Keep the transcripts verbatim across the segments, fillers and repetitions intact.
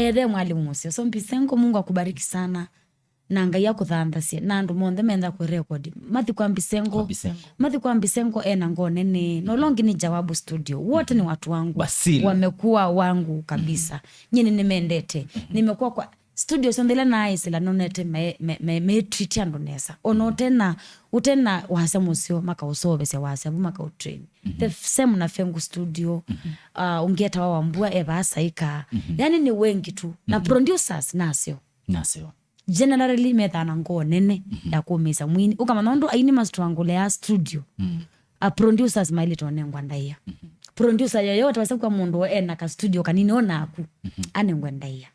Ethe mwalimu mũseo. So Mbisengo, Mungu akubariki sana. Na Ngai akũthanthasye. Na andũ monthe menda kũrekodi. Mathi kwa Mbisengo. Kwa Mbisengo. Mathi kwa Mbisengo ena ngoo nene. Na ũla ũngĩ nĩ Jawabu Studio. Wote ni watu wangu. Basile. Wamekuwa wangu kabisa. Nyie nĩmendete. Nimekuwa kwa studio syonthe ila naaĩsĩla nonete me, me, me, me treat andũ nesa. Ona ũtena, ũtena wasya mũseo, makaũsovesya wasya vu, makaũtrain. The same na Fengu Studio. Uh, ũngĩ etawa Wambua, e vaa Saika. Yani ni wengi tu. Na producers nasyo. Nasyo. Generally methaa na ngoo nene ya kũmĩsa mwini. Ũkamanya ũndũ aini mastrangulea studio. A producers mailĩte onengwa ndaĩa. Producer yoyote wasa kwa mũndũ ena ka studio kanini onaku. Anengwe ndaĩa.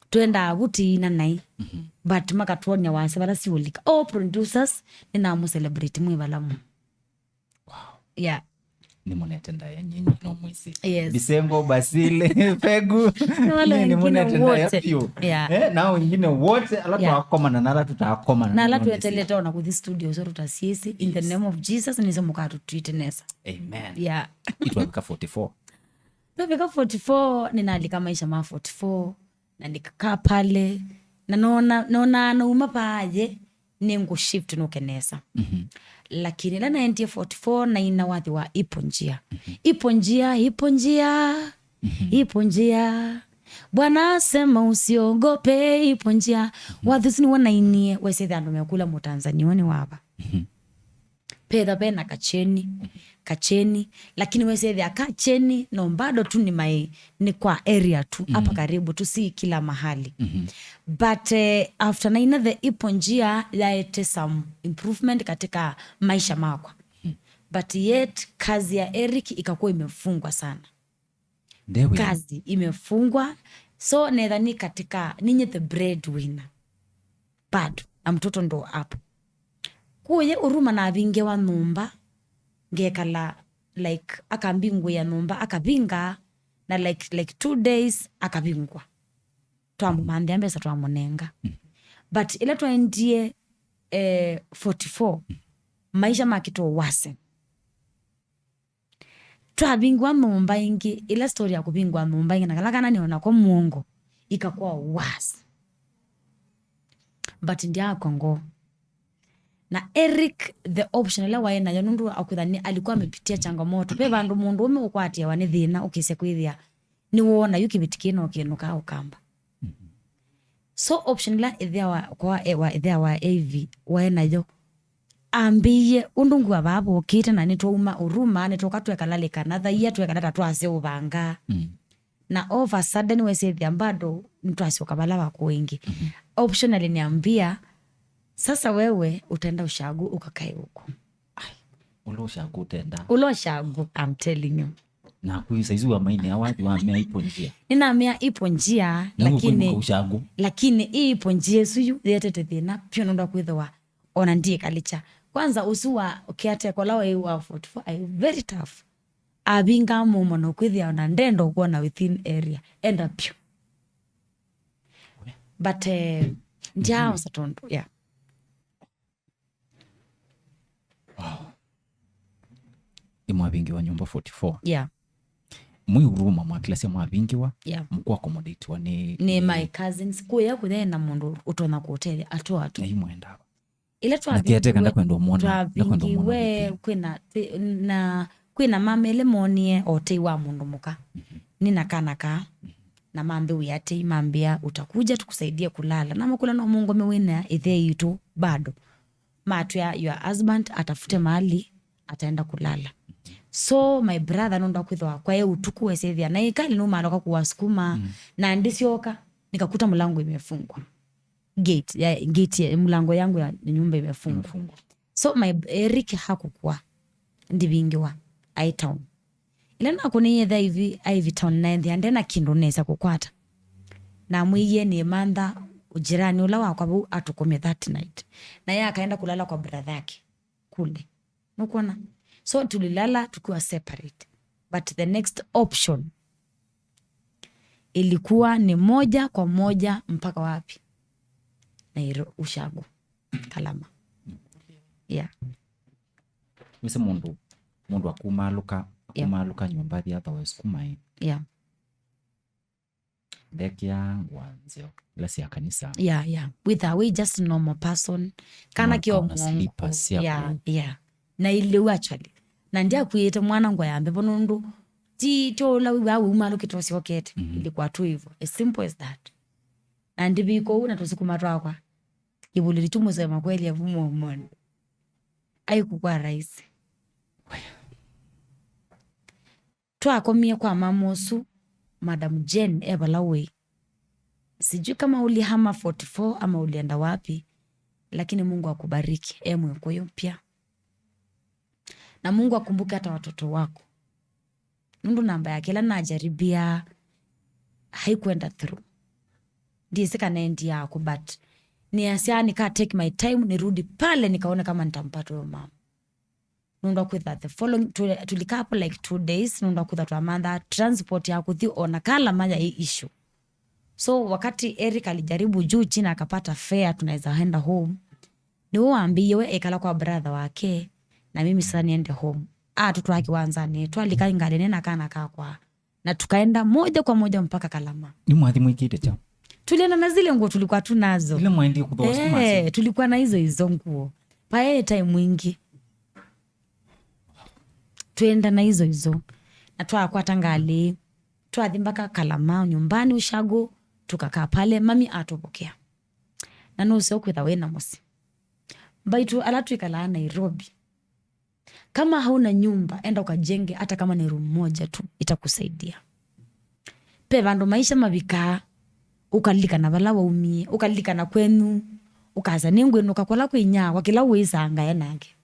Twendaa vutiina nai. But makatwonia wasya vala siũlika. Oh, producers, nĩnamũcelebrate mwĩ vala mũno. Wow. Yeah. Nĩmonete ndaĩa nyinyi no mwĩsĩ. Yes. Bisengo, Basile, Fegu. Nĩ wale wengine wote. Vyũ. Yeah. Eh, na wengine wote, ala twakomana na ala tũtakomana. Na ala twetelete ona kũthi studio so tũtasyĩsĩ. In the name of Jesus, nĩsyo mũkatũtwite nesa. Amen. Yeah. Itwavika forty-four. Twavika forty-four, nĩnalika maisha ma forty-four. Na nikakaa pale, na nona, nona nauma paaye, nĩngũ shift nũke nesa. Lakini ĩla naendie forty-four, naina wathi wa ipo njia. Ipo njia, ipo njia, ipo njia. Bwana asema usiogope, ipo njia. Wathi ũsu nĩw'o nainie, wesĩthĩa andũ mekũlya Mũtanzania ũũ nĩ wava. Petha vena kacheni, kacheni, lakini wesethĩa kacheni no bado tu ni mai, ni kwa area tu, hapa karibu tu, si kila mahali. But eh, after naina the ipo njia yaete some improvement katika maisha makwa. But yet kazi ya Eric ikakuwa imefungwa sana. Kazi imefungwa. So netha ni katika ninye the breadwinner bado, na mtoto ndo hapo. Kuye Huruma navingiwa nyumba, ngekala like akambingũĩa nyumba, akavinga, na like, like two days akavingwa. Twamũmanthĩa mbesa twamũnenga. But ila twaendie eh, forty-four, maisha makitwo worsen. Twavingwa nyũmba ĩngĩ, ĩla story ya kũvingwa nyũmba ĩngĩ, na kala kana nĩona ko mũongo, ikakwa worse. But ndyaakwa ngoo. Na Eric, the option ĩla waĩ nayo, nũndũ akwĩtha nĩ alikuwa amepitia changamoto. Ve vandũ mũndũ ũme ũkwatĩawa nĩ thĩna, ũkĩsya kwĩthĩa nĩwoona yu kĩveti kĩĩ no kĩnũkaa ũkamba. So option ĩla ĩthĩa wa, kwa, e, wa, ĩthĩa wa A V waĩ nayo, ambĩie ũndũ ngua vaa vokĩte na nĩtwauma Huruma, nĩtwoka twekala Likana, thaia twekala ta twasya ũvanga. Na all of a sudden wesĩthĩa bado nĩtwasyoka vala vakũũ ĩngĩ. Optionally niambia, sasa wewe utaenda ushago ukakae huko. Ai, ũla ushago ũtenda. Ũla ushago, I'm telling you. Na kwĩ saizi wa maini awathi wa mea ipo njia. Nĩnamea ipo njia, lakini, lakini hii ipo njia ĩsu yu yetete thĩna vyũ nũndũ wa kwĩthĩwa ona ndiĩkalĩkya. Kwanza ũsu wa caretaker ũla waĩ wa forty-four, aĩ very tough. Avingaa mũmo na ũkwĩthĩa ona ndenda ũkwona within area. Enda vyũ. But eh, ndyaosa tondũ, yeah. Wow. Imwavingiwa nyũmba forty-four. Yeah. Mwĩ Huruma mwakilasya mwavingiwa, yeah, mkũ accommodatiwa nĩ, nĩ my cousins. Kuya kũya na mũndũ ũtonya kũtethya atũ atũ. Na imwenda. Ila na caretaker ndakwenda ũmwona, ndakwenda ũmwona twavingiwe, kwĩna, na kwĩna mama ĩla monie ũtei wa mũndũ mũka. Nĩ na kana kaa, na mambĩwĩa atei, mambĩa, "Utakuja tukusaidie kulala." Na makũla no mũngome wĩna ĩthe itũ bado. Matwĩa, "Your husband atafute mahali ataenda kulala." So my brother nũndũ akwĩthwa kwae ũtukũ wesethĩa na ikali nũmaloka kuwasukuma, na ndĩsyoka nikakuta mlango imefungwa. Gate ya, gate ya, mlango yangu ya nyumba imefungwa. Imefungwa. So my Eric hakukua, ndivingiwa, aĩ town. Ila nakũnĩie tha ivi, aivi town naenthĩa ndena kĩndũ nesa kũkwata. Namwĩie nĩ mantha ujirani ũla wakwa vau atũkũmye that night. Na yeye akaenda kulala kwa brother yake kule. Nũkwona? So tulilala tukiwa separate. But the next option ilikuwa ni moja kwa moja mpaka wapi? Nairo-, ushago. Kalama. Yeah. Wĩsĩ mũndũ, mũndũ akumaalũka, yeah, akumaalũka nyũmba the otherwise kuma ĩ. Yeah. Ndekĩaa ngũa nzeo ila sya kanisa. Yeah, yeah. With a way, just normal person. Kana Ona- kĩo ona slippers sya yeah, kũ- yeah. Na ilĩu actually. Na ndiakuĩte mwana ngũa ya mbevo nũndũ ti ti ũla wĩw'aa wĩumalũkĩte ũsyokete. Mhm. Ilikuwa tu hivyo. As simple as that. Na ndivi kũu na tũsukuma twakwa. Kĩvũlĩli tu mũsema kweli avu mũmoni. Aikukwa rahisi. Twakomie kwa mama ũsu, Madam Jane e vala wĩ. Sijui kama ulihama forty four ama ulienda wapi, lakini Mungu akubariki. E Mwĩkũyũ pia. Na Mungu akumbuke hata watoto wako. Nũndũ namba yake ĩla najaribia haikwenda through. Ndiĩsĩ kana endi yaku, but nĩasya nika take my time nirudi pale nikaone kama nitampata huyo mama. Nũndũ wa kwĩtha the following tu- tulikaa hapo like two days, nũndũ wa kwĩtha twamantha transport ya kũthi ona Kalama yaĩ issue. So wakati Eric alijaribu juu chini akapata fare tunaweza enda home, nĩwe wambĩie we ekala kwa brother wake na mimi sasa niende home. Atũtwaa kĩwanzanĩ, twalika ngalĩnĩ na kana kakwa, na tukaenda moja kwa moja mpaka Kalama. Nĩ mwathi mwĩkĩte kyaũ? Tulienda na zile nguo tulikuwa tu nazo. Ile mwaendie kũthooa sukuma. Eh, tulikuwa na hizo hizo nguo. Pae time mwingi. Twenda na hizo hizo. Na twakwata ngalĩ. Twathi mpaka Kalama nyumbani ushago, tukakaa pale, mami atupokea. Na nũseo kwĩtha wĩna mũsyĩ. Mbaitũ ala twĩkalaa Nairobi. Kama hauna nyumba, enda ukajenge, hata kama ni room moja tu, itakusaidia. Pe vandũ maisha mavikaa, ũkalilikana vala waumie, ũkalilikana kwenyu, ũkasa nĩngwĩnũka kũla kwĩ nyakwa, kĩla wĩsaa ngae nake.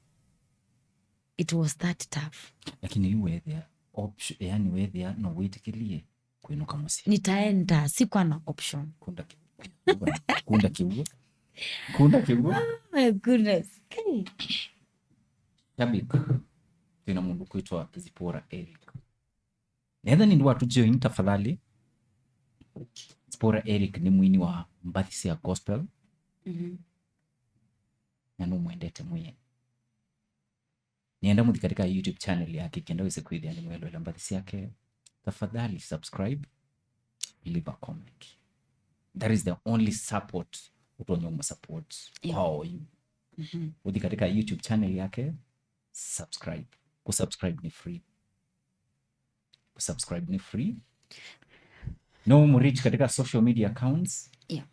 It was that tough. Lakini yu wethĩa option, yani wethĩa no wĩtĩkĩlie kwĩnũka mũsyĩ. Nitaenda, sikuwa na option. Kunda kĩw'ũ. Kunda kĩw'ũ. Kunda kĩw'ũ. Oh my goodness. Hey. Shabik, twĩna mũndũ kwĩtwa Zipporah Eric. Netha nĩndĩ watujoin tafadhali. Zipporah Eric nĩ mwini wa mbathi sya gospel. Mhm. Na nũmwendete mwĩe. Nĩenda mũthi katika YouTube channel yake kenda wĩse kwĩthĩa nĩmwelwela mbathi syake. Tafadhali subscribe, leave a comment. That is the only support ũtonya ũmũsupport. Yeah. Kwa oyu. Mhm. Ũthi katika YouTube channel yake, subscribe. Kusubscribe ni free. Kusubscribe ni free. No mũreach katika social media accounts. Yeah.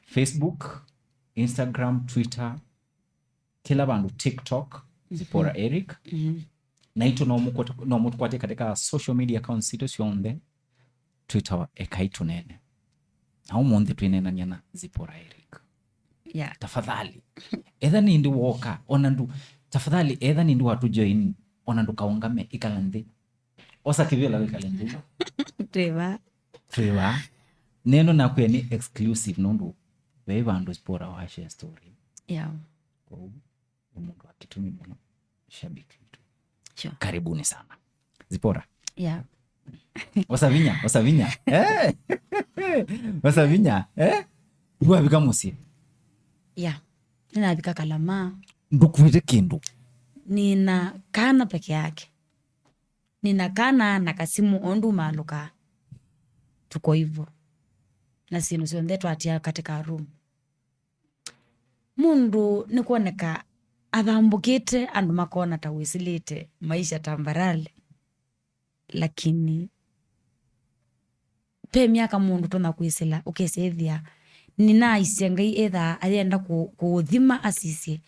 Facebook, Instagram, Twitter, kĩla vandũ, TikTok, Zipporah Eric. Mhm. Naitũ no mũkwate-, no mũtũkwate katika social media accounts sitũ syonthe. Twĩtawa Ekai Tũnene. Na ũmũnthĩ twĩneenany'a na Zipporah Eric. Yeah. Tafadhali. Etha nĩndĩ woka, ona ndu, tafadhali, etha nĩndĩ watujoin, ona ndũkaũngame, ĩkala nthĩ. Osa kĩvĩla wĩkale nthĩ. Twĩva. Twĩva. Neno nakwĩa nĩ exclusive nũndũ ve vandũ Zipporah wa share story. Yeah. Kwoou nĩ mũndũ wa kĩtumi mũno, shabiki witũ. Sure. Karibuni sana. Zipporah. Yeah. Osa vinya, osa vinya. Eh? Osa vinya, eh? Wavika mũsyĩ. Yeah. Nĩnavika Kalama. Ndũkuĩte kĩndũ. Nĩna kana peke yake. Nĩna kana na kasimũ ũndũ ũmalũkaa. Tuko hivyo. Na syĩndũ syonthe twatia katika room. Mũndũ nĩkwoneka athambũkĩte, andũ makona ta wĩsĩlĩte maisha tambarale. Lakini pe myaka mũndũ ũtonya kwĩsĩla, ũkesethĩa nĩnaaisye Ngai ethaa ayenda kũ-, kũũthima asisye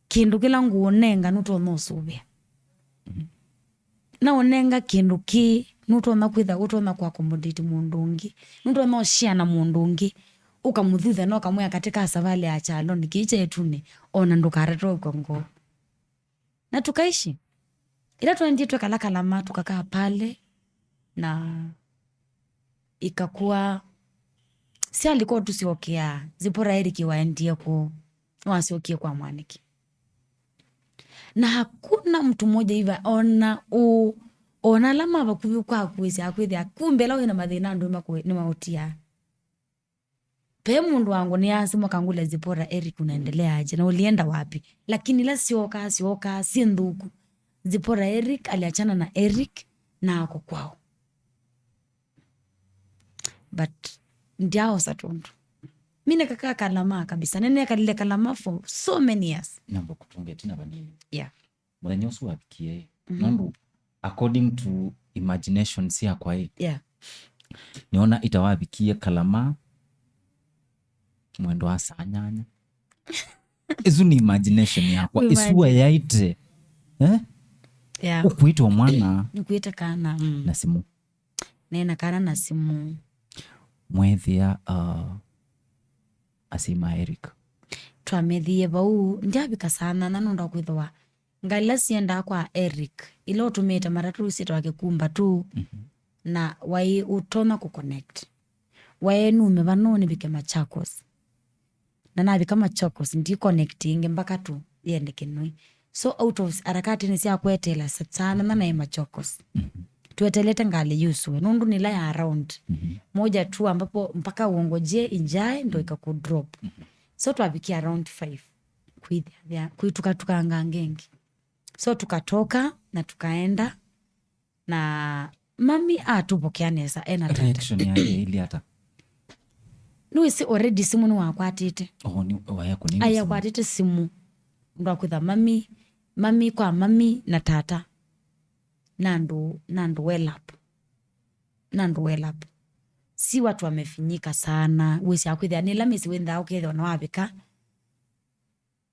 kĩndũ kĩla ngũũnenga nũtonya ũsũvĩa. Na ũnenga kĩndũ kĩĩ, nũtonya kwĩtha, ũtonya kũ accommodate mũndũ ũngĩ, nũtonya ũshare na mũndũ ũngĩ, ũkamũthutha na ũkamwĩa katika savalĩ ya kyalonĩ kĩĩ kya ĩtunĩ, ona ndũkatatwe ũkw'a ngoo. Na tukaishi. Ĩla twaendie twekala Kalama, tukakaa pale, na ikakuwa syalika ũtũsyokea, Zipporah Eric waendie kũũ, nĩwasyokie kwa mwanake. Na hakuna mtu mmoja hivi ona ũ, ona ala ma vakuvĩ kwa kuĩsya akwĩthĩa, kumbe ĩla wĩna mathĩna andũ nĩmakũ-, nĩmaũtiaa. Pe mũndũ wangu nĩyasima kangũlya Zipporah, "Eric, unaendelea aje? Na ulienda wapi?" Lakini ila syoka, syoka, si nthũku. Zipporah Eric aliachana na Eric na ako kwao. but ndyaosa tũndũ. Mi nekakaa Kalama kabisa. Nĩnekalile Kalama for so many years. Namba kũtũnga ĩtina vanini. Yeah. Mũthenya ũsu wavikie, mhm, nũndũ according to imagination syakwa ĩ, yeah, nĩona ĩtawavikie Kalama mwendo wa saa nyanya. Ĩsu nĩ imagination yakwa. Imagine. Ĩsu wayaĩte, eh? Yeah. Ũkuĩte o mwana. Nĩkuĩte kana, mm, na simũ. Nena kana na simũ. Mwethĩa, uh, asyai ma Eric? Twamethĩie vau, ndyavika saa nyanya nũndũ wa kwĩthĩwa ngalĩ ila siendaa kwa Eric, ila ũtũmĩĩte matatũ syĩtawa kĩkumba tu, mhm, na waĩ ũtonya kũconnect. Waĩ nume vano nĩvike Machakos. Na navika Machakos, ndi connect ĩngĩ mpaka tu yende Kĩnũi. So out of harakati nĩ sya kweteela sa-, saa nyanya naĩ Machakos. Mhm. Twetelete ngalĩ yusue, nũndũ nĩla ya around. Mhm. Moja tu ambapo mpaka uongojee ijae ndo ika ku drop. Mhm. So twavikie around five. Kwithia, kwĩ-, tukatukangange ĩngĩ. So tukatoka na tukaenda. Na mami atũvokea nesa, ena tata. Reaction yake ĩilye ata? Nĩwĩsĩ already simũ nĩwakwatĩte. Oh, nĩ, oh, aya kũnini simũ. Ayakwatĩte simũ. Ndwakwĩtha mami, mami kwa mami na tata. Na andũ, na andũ well up. Na andũ well up. Si watu wamefinyika sana. Wĩsĩ akwĩthĩa, nĩla mĩsyĩ wĩnthaa ũkethĩwa nĩwavika.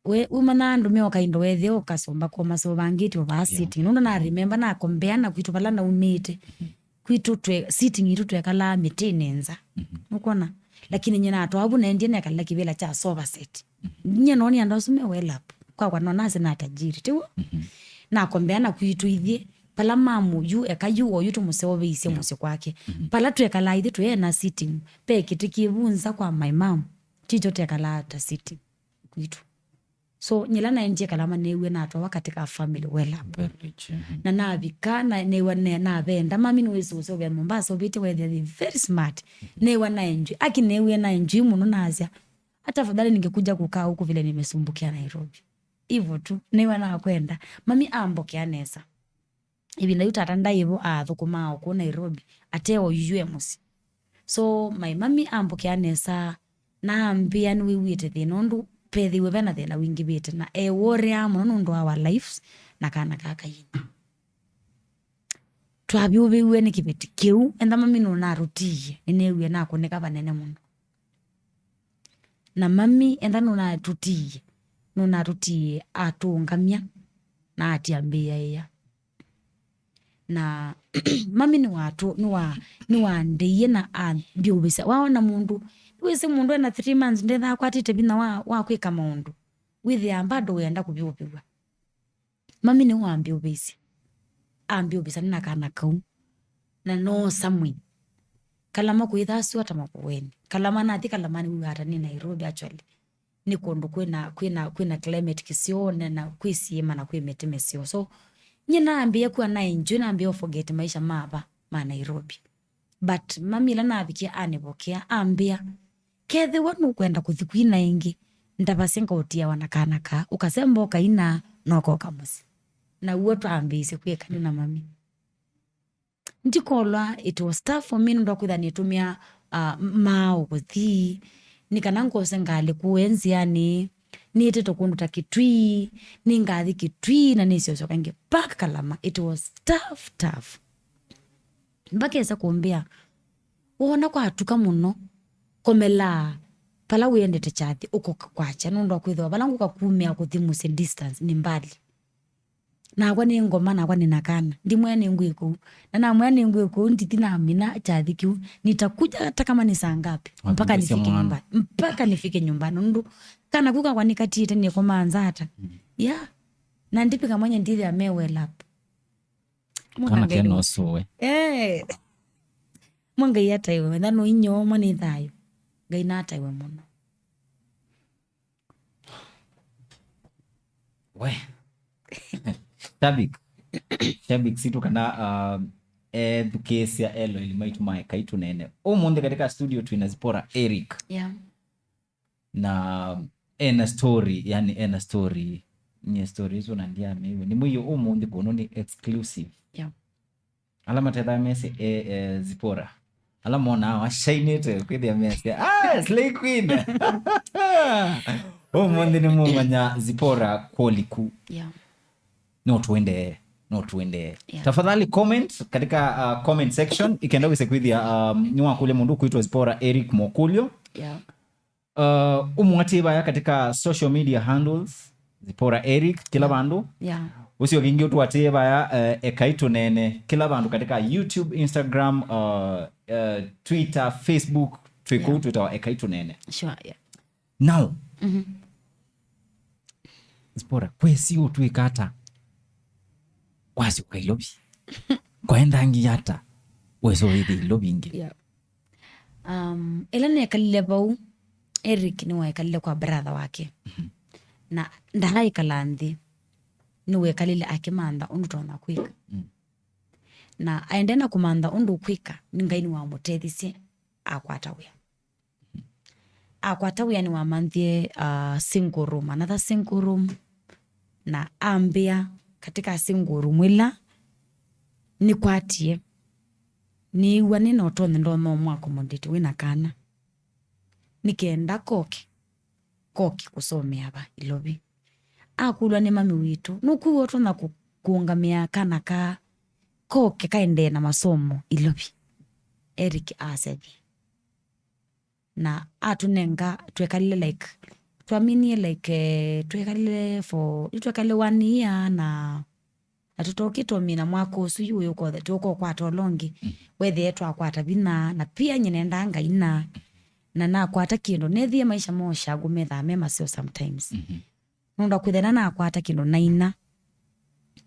We, umanya andũ meoka indo wethĩa ũkasomba kwa masovangĩtyo vaa, yeah, sitting. Nũndũ na remember na compare na kwitũ vala naumĩte. Kwitũ twe, sitting itũ twekalaa mĩtĩnĩ nza. Mhm. Nũkwona? Lakini nyie natwaa vu naendie nekalila kĩvĩla kya sofa set. Mhm. Nyie noni andũ asu me well up. Kwakwa nonasĩ na tajiri, tiw'o? Mhm. Na compare na kwitũ ithyĩ, pala mamu yu eka yu oyu tũmũseũvĩisye, yeah, mũsyĩ kwake. Mhm. Pala twekalaa ithyĩ twĩena sitting, pe kĩtĩ kĩvu nza kwa my mom. Kikyo tekalaa ta sitting kwitũ. So, nyie ĩla naendie Kalama neewie natwawa katika family well up. Very rich, mhm. Na navika, na, neewa ne, navenda. Mami nĩwĩsĩ ũseũvĩa Mombasa, ũvĩte wethĩa they very smart. Neewa na enjoy. Aki neewie na enjoy mũno nasya, "Hata afadhali ningekuja kukaa huku vile nimesumbukia Nairobi." Hivyo tu, neewa nakwenda. Mami ambokea nesa. Ĩvinda yu tata ndaĩ vo, athũkũmaa o kũu Nairobi, ate o yu e mũsyĩ. So, my mami ambokea nesa, na ambĩa nĩwĩw'ĩte thĩna ũndũ vethĩiwe vena thĩna wingĩvĩte, na e worry mũno nũndũ wa our lives na kana ka kaini. Twavyũvĩw'e nĩ kĩveti kĩu, enda mami nũnatũtiie, nĩneewie nakũnĩka vanene mũno. Na mami enda nũnatũtiie, nũnatũtiie atũũngamya na atiambĩĩa ĩa. Na mami nĩwatũ-, nĩwa-, nĩwandeie na ambyũvĩsya. Waona mũndũ, nĩwĩsĩ mũndũ ena three months ndethaa akwatĩte vinya wa, wa kwĩka maũndũ, wĩthĩaa bado wĩenda kũvyũvĩw'a. Mami nĩwe wambyũvĩisye. Ambyũvĩsya nĩ na kana kau. Na noosa mwĩĩ. Kalama kwĩthaa sua ta Makueni. Kalama nathi Kalama nĩw'aa ta nĩ Nairobi actually. Nĩ kũndũ kwĩna, kwĩna, kwĩna climate kĩseo na, na kwĩ syĩma na kwĩ mĩtĩ mĩseo. So, nyie naambĩĩa kua na enjoy, naambĩĩa forget maisha ma va ma Nairobi. But mami ĩla navikie anĩvokea, ambĩa, "Kethĩwa nũkwenda kũthi kwina ĩngĩ, ndavasya ngaũtiawa na kana kaa, ũkasemba ũkaina, na ũkoka mũsyĩ." Na w'o twambĩĩsye kwĩka nĩ na mami. Ndikolwa it was tough for me nũndũ wa kwĩtha nĩtũmĩa, uh, maaũ kũthi, nĩ kana ngose ngalĩ kũe nzĩanĩ, nĩtĩtwe kũndũ ta Kitui, nĩngathi Kitui na nĩsyosyoka ĩngĩ back Kalama. It was tough, tough. Mpaka esa kũmbĩa, "Woona kwatuka mũno, komelaa vala wĩendete kyathĩ, ũkoka kwakya, nũndũ wa kwĩthĩwa vala ngũka kumĩa kũthi mũsyĩ distance nĩ mbali." Nakwa nĩ ngoma, nakwa nĩ na kana. Ndimwĩa nĩ ngwĩ kũu. Na namwĩa nĩ ngwĩ kũu, ndithi namina kyathĩ kĩu. Nitakuja hata kama ni saa ngapi. Mpaka nifike nyumbani. Mpaka nifike nyumbani. Nũndũ kana kau kakwa nĩkatiĩte nĩkomaa nza ata. Mm. Yeah. Na ndipika mwenye ndithĩa me well up. Kana kena ũsũwe. Eh. Mwa Ngai ataiwe, na no inyo, mwa nĩ thayũ. Ngai nataiwe mũno. We. Shabik. Shabik situ kana, um, ethukĩĩsya eloeli maitũ ma Ekai Tũneene. Ũmũnthĩ katika studio twĩna Zipporah Eric. Yeah. Na ena story, yani ena story. Nye story isu na ndiamĩiwe. Nĩ mũio ũmũnthĩ kũno nĩ exclusive. Yeah. Ala matethaa mesĩ, e, e, Zipporah. Ala monaa washainĩte kwĩthĩa measya, "Ah, Slay Queen." Ũmũnthĩ nĩ mũmanya Zipporah Kwoliku. Yeah. No tuendee, no tuendee. Yeah. Tafadhali comment katika, uh, comment section, ikenda wĩse kwĩthĩa, um, nĩwakũlya mũndũ kwĩtwa Zipporah Eric Mokulyo. Yeah. Uh, ũmũatĩe vaya katika social media handles, Zipporah Eric, kila, yeah, vandũ. Yeah. Ũcio kĩngĩ ũtũatĩe vaya, uh, Ekai Tũneene, kila vandũ katika YouTube, Instagram, uh, uh, Twitter, Facebook, twĩ kũu, yeah, twĩtawa Ekai Tũneene. Sure, yeah. Now, mhm, Zipporah, kwesi ũtwĩka ata wasyoka Ilovi? Kwaendangi ata wesa ũithi Ilovi ĩngĩ? Yeah. Um, ĩla nekalile vau, Eric nĩwaekalile kwa brother wake. Mhm. Na ndaaĩkala nthĩ, nĩwekalile akĩmantha ũndũ tonya kwĩka. Mm. Na aendee na kũmantha ũndũ ũkwĩka, nĩ Ngai nĩwamũtethisye akwata wĩa. Akwata wĩa nĩwamanthie, uh, single room, another single room, na ambĩa katika single room ĩla nĩkwatie, nĩĩw'a nĩ na ũtonyi ndonya ũmũ accommodate wĩna kana. Nĩ kenda koke, koke kũsomea va Ilovi. Akũlw'a nĩ mami witũ, "Nũkwĩw'a ũtonya kũ-, kũũngamĩa kana kaa koke kaendee na masomo Ilovi?" Eric asya, "Yĩ." Na atũnenga, twekalile, like, twaminie, like, eh, twekalile for, nĩtwekalile one year, na, na tũtoki tũmina mwaka ũsu yu ũyũkothe, tũkokwata ũla ũngĩ. Mm. Wethĩe twakwata vinya, na pia nyie nendaa Ngai na, na nakwata kĩndũ. Nethie maisha ma ũshagũ methaa me maseo sometimes. Mhm. Nũndũ wa kwĩthĩa nakwata kĩndũ naina,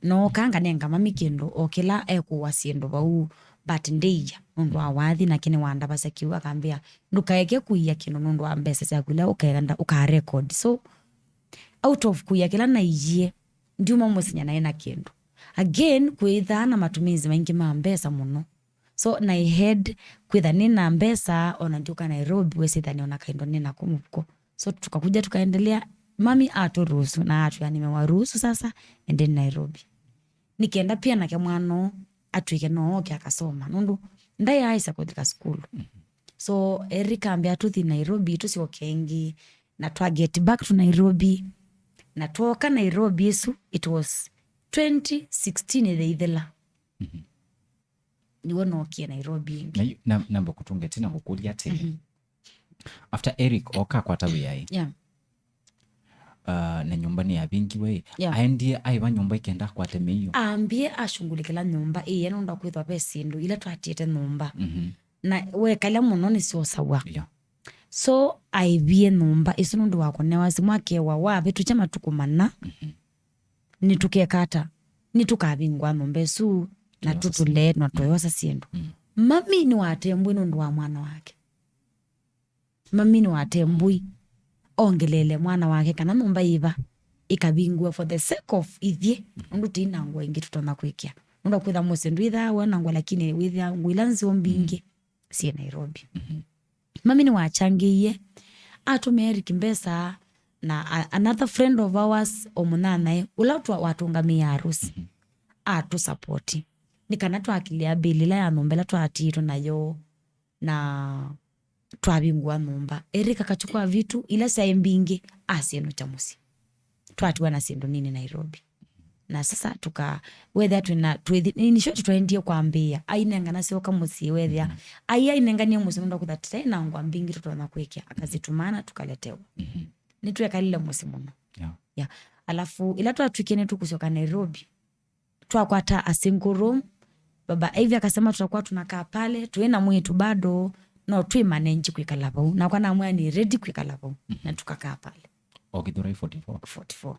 nooka nganenga mami kĩndũ, o kĩla ekũwa syĩndũ vau, but ndĩia nũndũ wa wathi, nake nĩwandavasya kĩu, akambĩa, "Ndũkaeke kũia kĩndũ nũndũ wa mbesa syaku ila ũkaenda, ũkarecord." So, out of kũia kĩla naiie, ndiuma mũsyĩ nyie naĩ na kĩndũ. Again, kwĩthaa na matumizi maingĩ ma mbesa mũno. So, na I had kwĩtha nĩ na mbesa, ona ndiũka Nairobi, wesĩthania ona kaindo nĩ nako mũvuko. So, tukakuja tukaendelea, mami atũruhusu, na atwĩa, "Nimewaruhusu sasa, endeni Nairobi." Nĩ kenda pia nake mwana ũũ atwĩke no oke akasoma. Nũndũ ndaĩ aĩsa kũlika sukulu. So, Eric ambĩa tũthi Nairobi, tũsyoke ĩngĩ, na twa get back to Nairobi. Na twoka Nairobi ĩsu, it was twenty sixteen ĩthĩithĩla. Mhm. Nĩw'o nookie Nairobi ĩngĩ. Na yu-, na, namba kũtũnga ĩtina ngũkũlya atĩĩ, mhm, after Eric oka akwata wĩaĩ, yeah, uh, na nyũmba nĩyavingiwe ĩ, yeah, aendie aĩva nyũmba ĩkenda akwate mĩio? Ambie ashungulikila nyũmba ĩĩ, nũndũ wa kwĩthwa ve syĩndũ ila twatiĩte nyũmba. Mhm. Na wekalya mũno nĩsyosaw'a. Yeah. So, aĩvie nyũmba ĩsu nũndũ wa kũnewa simũ, akewa, wavĩtũkya matukũ mana, mhm, nĩtũkeka ata? Nĩtũkavingũa nyũmba ĩsu, na tũtũlee, na tũyosa syĩndũ. Mm. Mami nĩwatembũi nũndũ wa mwana wake. Mami nĩwatembũi ongeleele mwana wake kana nyũmba yĩva ĩkavingũa for the sake of ithyĩ, nũndũ tũi na ngũa ingĩ tũtonya kwĩkĩa. Nũndũ kwĩtha mũsyĩ ndwĩthaa we na ngũa, lakini wĩthĩa ngũa ila nzeo mbingĩ syĩ Nairobi. Mhm. Mami nĩwachangĩie, atũmĩa Eric mbesa, na a-, another friend of ours, o mũnyanyae, ũla twa-, watũngamĩie harusi, mhm, atũsapoti. Nĩ kana twakilĩa bill ĩla ya nyũmba ĩla twatiĩtwe nayo, na twavingũa nyũmba. Eric akachukua vitu ila syaĩ mbingĩ, asyĩnũkya mũsyĩ. Twatiwa na syĩndũ nini Nairobi. Na sasa tuka-, wethĩa twĩna, twĩthi-, in short, twaendie kwambĩĩa. Ainengana syoka mũsyĩ, wethĩa. Mhm. Ai, ainenganie mũsyĩ nũndũ wa kwĩtha tũtaĩ na ngũa mbingĩ tũtonya kwĩkĩa. Akazitũmana, tukaletewa. Mhm. Nĩtwekalile mũsyĩ mũno. Yeah. Yeah. Alafu, ila twatw'ĩkie nĩtũkũsyoka Nairobi, twakwata a single room. Baba Ivy akasema tutakuwa tunakaa pale, twĩ na mwĩĩtu bado, no twĩ manage kwĩkala vau. Nakwa namwĩa nĩ ready kwĩkala vau. Mhm. Na tukakaa pale. O Githurai forty-four. Forty-four.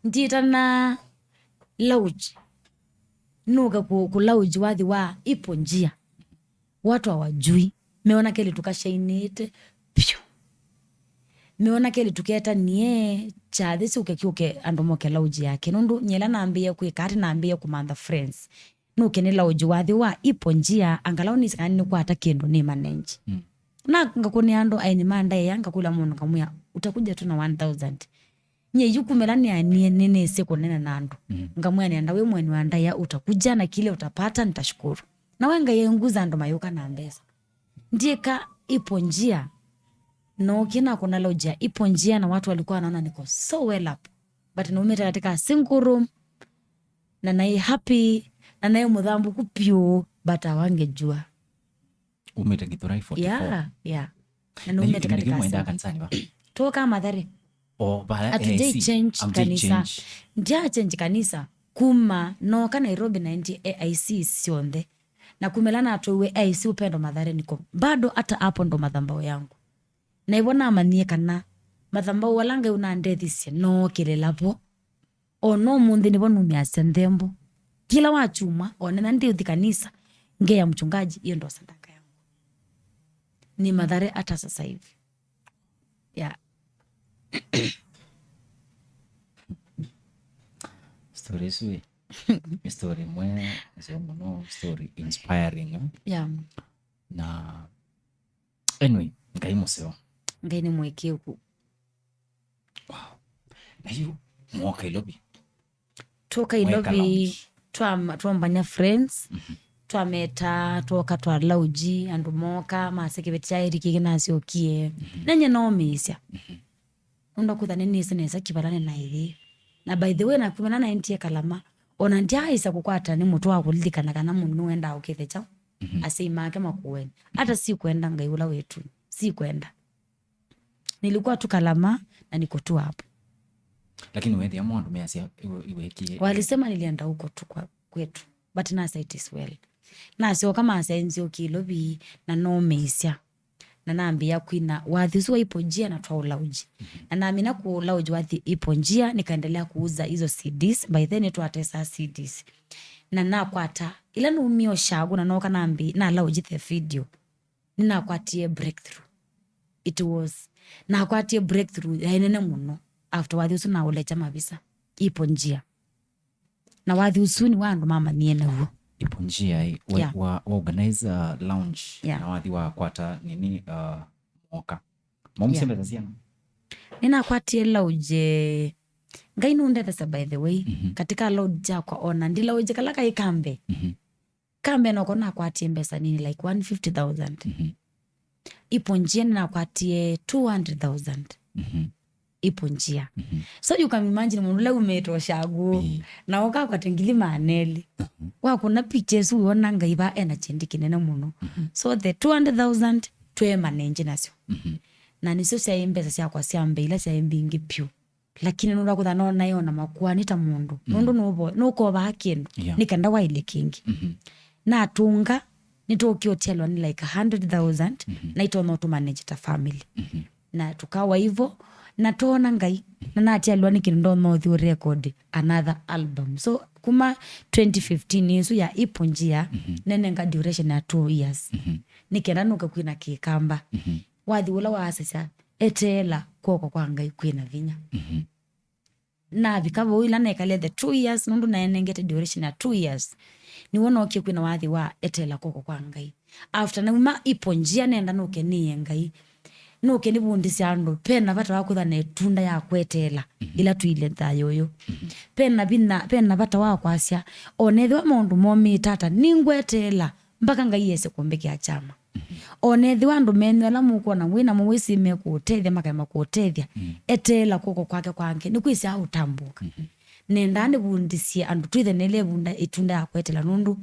Ndiĩtana lounge. Nũka ku, ku lounge wathi wa ipo njia. Watu hawajui. Meona kelĩ tukashainĩte. Pyu. Meona kelĩ tuketanie. Kyathĩ syũke kyũke andũ moke lounge yake. Nũndũ nyie ĩla nambĩĩe kwĩka atĩ nambĩĩe kũmantha friends. Nũke nĩ lounge wathi wa ipo njia, angalau nĩsĩ kana nĩkwata kĩndũ nĩ manage. Mm. Na ngakũnĩa andũ aeni ma ndaĩa, ngakũlya mũndũ ngamwĩa, "Utakuja tu na one thousand." Nyie yu kumela nĩanie nĩnĩsĩ kũnena na andũ. Mm. Ngamwĩa nĩenda wĩ mweni wa ndaĩa, utakuja na kile utapata nitashukuru. Na we Ngai ainguza andũ mayũka na mbesa. Ndiĩka Ipo Njia, nookie nakũna lodge ya Ipo Njia, na watu walikuwa wanaona niko so well up. But naumĩte katika single room, na naĩ happy, na naĩ mũthambũku piũ, but hawangejua. Umĩte Githurai forty-four. Yeah, yeah. Na naumĩte katika single. Kanisani ba? Twoka Mathare. O ba Hatujai change kanisa. Ndia change kanisa. Kuma nooka Nairobi na endi A I C syonthe. Na kumela natwiwe A I C Upendo Mathare niko. Bado hata hapo ndo madhabahu yangu. Na ivo namanyie kana madhabahu ala Ngai ũnandethisye nookĩlĩla vo. O na ũmũnthĩ nĩvo numĩasya nthembo. Kila wa kyumwa, o nena ndiũthi kanisa, ngeya mchungaji, hiyo ndo sadaka yangu. Ni Mathare hata sasa hivi. Yeah. Story sweet. Story mwe, nzeo mũno, story inspiring, eh? Yeah. Na anyway, Ngai mũseo. Ngai nĩ mwĩkĩĩku. Na yu mwoka Ilovi. Twoka Ilovi, twam- twombany'a friends, twameta, twoka twa lauji, andũ mooka, masya kĩveti kya Eric kĩnasyokie. Na nye noomĩĩsya. Nũndũ kwĩtha nĩnĩsĩ nesa kĩvala nĩnaĩyĩ. Na by the way, nakumana naendie Kalama, ona ndyaaĩsa kũkwata nĩ mũtwe wa kũlilikana kana mũndũ nĩwendaa ũkĩthe kyaũ. Asyai make makũeni. Hata sikwenda Ngai ũla wĩtu. Sikwenda. Nilikuwa tu Kalama na niko tu hapo. Lakini weethĩa mwaandũ measya iwe- iwekie. Walisema nilienda huko tu kwa kwetu, but nasa it is well. Nasyoka masya nzyokie Ilovi na noomĩĩsya. Na nambĩĩa kwina wathi ũsu wa Ipo Njia na twaũlauji. Na namina kũlauji wathi Ipo Njia, nikaendelea kuuza hizo C Ds. By then nĩtwatesaa C Ds. Na nakwata, ila numie Ushago na nooka nambi- nalauji the video. Nĩnakwatie breakthrough. It was, nakwatie breakthrough ya nene mũno after wathi ũsu naũlekya mavisa Ipo Njia. Na wathi ũsu nĩ wa andũ mamanyie naw'o. Ipo Njia ĩ, wa- Yeah. wa- wa organize, uh, lounge. Yeah. Na wathi wa kwata nini, uh, mwoka. Maumĩsya Yeah. mbesa siana? Nĩnakwatie lounge. Ngai nũndethesya, by the way. Katika lounge yakwa ona ndi lounge kala kaĩ kambe. Kambe noko nakwatie mbesa nini, like one fifty thousand. Ipo Njia nĩnakwatie two hundred thousand. Ipo Njia. So you can imagine mũndũ ũla umĩte Ushago. Na ũkakwate ngili maana elĩ. Wakũna pictures wĩona Ngai va ena kyendi kĩnene mũno. So the two hundred thousand twĩ manage nasyo. Na nĩsyo syaĩ mbesa syakwa sya mbee ila syaĩ mbingĩ piũ. Lakini nũndũ wa kwĩtha no naĩ ona makuani ta mũndũ. Nũndũ nũvo- nũkovaa kĩndũ. Yeah. Nĩ kenda waĩle kĩngĩ. Natũnga, nĩtũũkĩotialwa nĩ like a hundred thousand, na itonya ũtũmanage ta family. Na tũkawa ivo, na toona Ngai, na natialwa nĩ kĩndũ ndonya ũthi ũrecord another album. So kuma twenty fifteen ĩsu ya Ipo Njia, nenenga duration ya two years. Nĩ kenda nũke kwina Kĩkamba. Wathi ũla waasasya, eteela kw'oko kwa Ngai kwĩna vinya. Navika vau ila nekalile the two years, nũndũ naenengete duration ya two years. Nĩw'o nookie kwina wathi wa eteela kw'oko kwa Ngai. After nauma Ipo Njia nenda nũke nĩe Ngai. Nũke nĩvundĩsye andũ, pena vata wa kwĩtha na ĩtunda ya kweteela ila tũilye thayũ ũyũ. Pena vinya, pena vata wa kwasya, onethĩwa maũndũ momĩte ata, nĩngweteela mpaka Ngai ese kũmbĩkĩa kyama. O na ethĩwa andũ menyu ala mũkwona wĩ namo wĩsĩ mekũũtethya, makaema kũũtethya, eteela kw'oko kwake kwake, nĩkwĩsĩ aũtambũka. Nendaa nĩvundĩsye andũ twĩthe nĩle ĩvunda ĩtunda ya kweteela, nũndũ